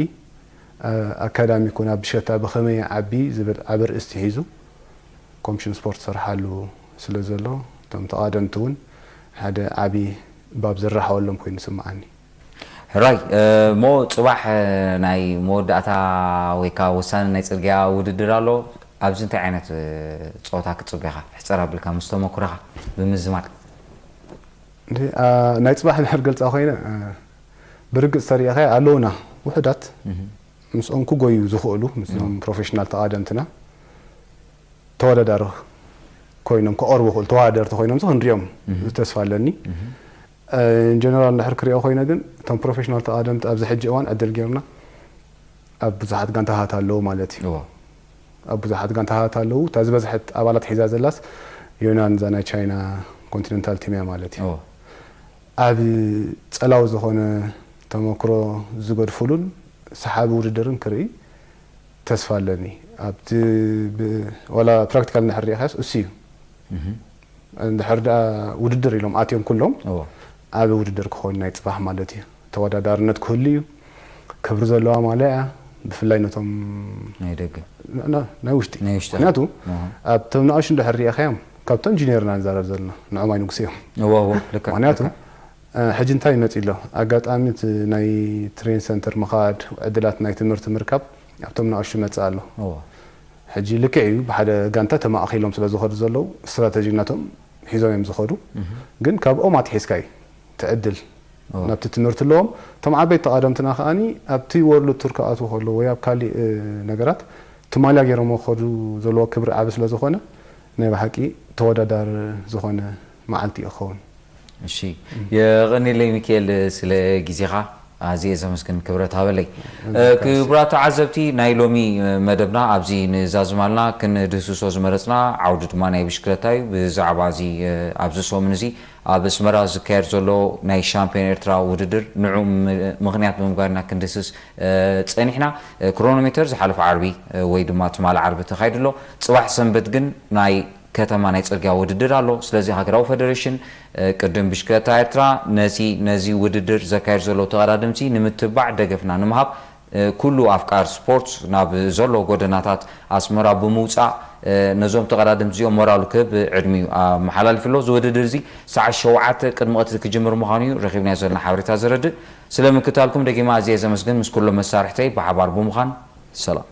ኣካዳሚ ኮን ኣብ ብሸታ ብኸመይ ይዓቢ ዝብል ዓቢ ርእስቲ ሒዙ ኮሚሽን ስፖርት ዝሰርሓሉ ስለ ዘሎ እቶም ተቓደምቲ እውን ሓደ ዓቢ ባብ ዝረሓወሎም ኮይኑ ይስምዓኒ ሕራይ እሞ ፅባሕ ናይ መወዳእታ ወይ ከዓ ወሳኒ ናይ ፅርግያ ውድድር ኣሎ ኣብዚ እንታይ ዓይነት ፀወታ ክትፅበ ኢኻ ሕፀር ኣቢልካ ምስ ተመኩረኻ ብምዝማድ ናይ ፅባሕ ድሕር ገልፃ ኮይነ ብርግፅ ተሪኢኻ ኣለውና ውሕዳት ምስኦም ክጎዩ ዝኽእሉ ምስኦም ፕሮፌሽናል ተቓደምትና ተወዳዳሪ ኮይኖም ክቐርቡ ክእሉ ተወዳደርቲ ኮይኖም ክንሪኦም ተስፋ ኣለኒ ጀነራል እንድሕር ክሪኦ ኮይነ ግን እቶም ፕሮፌሽናል ተቓደምቲ ኣብዚ ሕጂ እዋን ዕድል ጌርና ኣብ ብዙሓት ጋንታታት ኣለዉ ማለት እዩ ኣብ ብዙሓት ጋንታታት ኣለዉ እታ ዝበዝሐት ኣባላት ሒዛ ዘላስ ዮናን እዛ ናይ ቻይና ኮንቲነንታል ቲም እያ ማለት እዩ ኣብ ጸላዊ ዝኾነ ተመክሮ ዝገድፍሉን ሰሓቢ ውድድርን ክርኢ ተስፋ ኣለኒ ኣብቲ ዋላ ፕራክቲካል እንድሕር ሪኢኻስ እሱ እዩ እንድሕር ደኣ ውድድር ኢሎም ኣትዮም ኩሎም ዓቢ ውድድር ክኾን ናይ ጽባሕ ማለት እዩ ተወዳዳርነት ክህሉ እዩ ክብሪ ዘለዋ ማልያ እያ ብፍላይ ነቶም ናይ ደገ ናይ ውሽጢ ምክንያቱ ኣብቶም ንኣሹ እንድሕር ሪኢኻዮም ካብቶም ጁኒየር ኢና ንዛረብ ዘለና ንዖም ኣይንጉስ እዮም ምክንያቱ ሕጂ እንታይ ይመጽእ ኣሎ ኣጋጣሚ ናይ ትሬን ሰንተር ምኻድ ዕድላት ናይ ትምህርቲ ምርካብ ኣብቶም ንኣሹ ይመጽእ ኣሎ ሕጂ ልክዕ እዩ ብሓደ ጋንታ ተማእኺሎም ስለ ዝኸዱ ዘለዉ ስትራተጂ ናቶም ሒዞም እዮም ዝኸዱ ግን ካብኦም ኣትሒዝካ እዩ ትዕድል ናብቲ ትምህርቲ ኣለዎም እቶም ዓበይቲ ተቓደምትና ከዓኒ ኣብቲ ወርልድ ቱር ክኣትዉ ከለዉ ወይ ኣብ ካሊእ ነገራት ትማልያ ገይሮም ክኸዱ ዘለዎ ክብሪ ዓቢ ስለ ዝኾነ ናይ ብሓቂ ተወዳዳሪ ዝኾነ መዓልቲ እዩ ክኸውን። እሺ፣ የቐኒለይ ሚካኤል ስለ ግዜኻ ኣዝየ ዘመስግን፣ ክብረት ሃበለይ። ክቡራት ተዓዘብቲ፣ ናይ ሎሚ መደብና ኣብዚ ንዛዝም ኣልና። ክንድህስሶ ዝመረጽና ዓውዲ ድማ ናይ ብሽክለታ እዩ። ብዛዕባ እዚ ኣብዚ ሰሙን እዚ ኣብ ኣስመራ ዝካየድ ዘሎ ናይ ሻምፒዮን ኤርትራ ውድድር ንዑ ምኽንያት ብምግባርና ክንድህስስ ጸኒሕና። ክሮኖሜተር ዝሓለፈ ዓርቢ ወይ ድማ ትማሊ ዓርቢ ተኻይዱ ኣሎ። ጽባሕ ሰንበት ግን ናይ ከተማ ናይ ጽርግያ ውድድር ኣሎ። ስለዚ ሃገራዊ ፈደሬሽን ቅድም ብሽክለታ ኤርትራ ነቲ ነዚ ውድድር ዘካየድ ዘሎ ተቐዳደምቲ ንምትባዕ ደገፍና ንምሃብ ኩሉ ኣፍቃር ስፖርት ናብ ዘሎ ጎደናታት ኣስመራ ብምውጻእ ነዞም ተቐዳደምቲ እዚኦም ሞራል ክህብ ዕድሚኡ ኣመሓላሊፉ ኣሎ። እዚ ውድድር እዚ ሰዓት ሸውዓተ ቅድሚ ቀትሪ ክጅምር ምዃኑ እዩ ረኺብናዮ ዘለና ሓበሬታ ዘረድእ። ስለ ምክታልኩም ደጊማ ኣዝየ ዘመስግን፣ ምስ ኩሎም መሳርሕተይ ብሓባር ብምዃን ሰላም።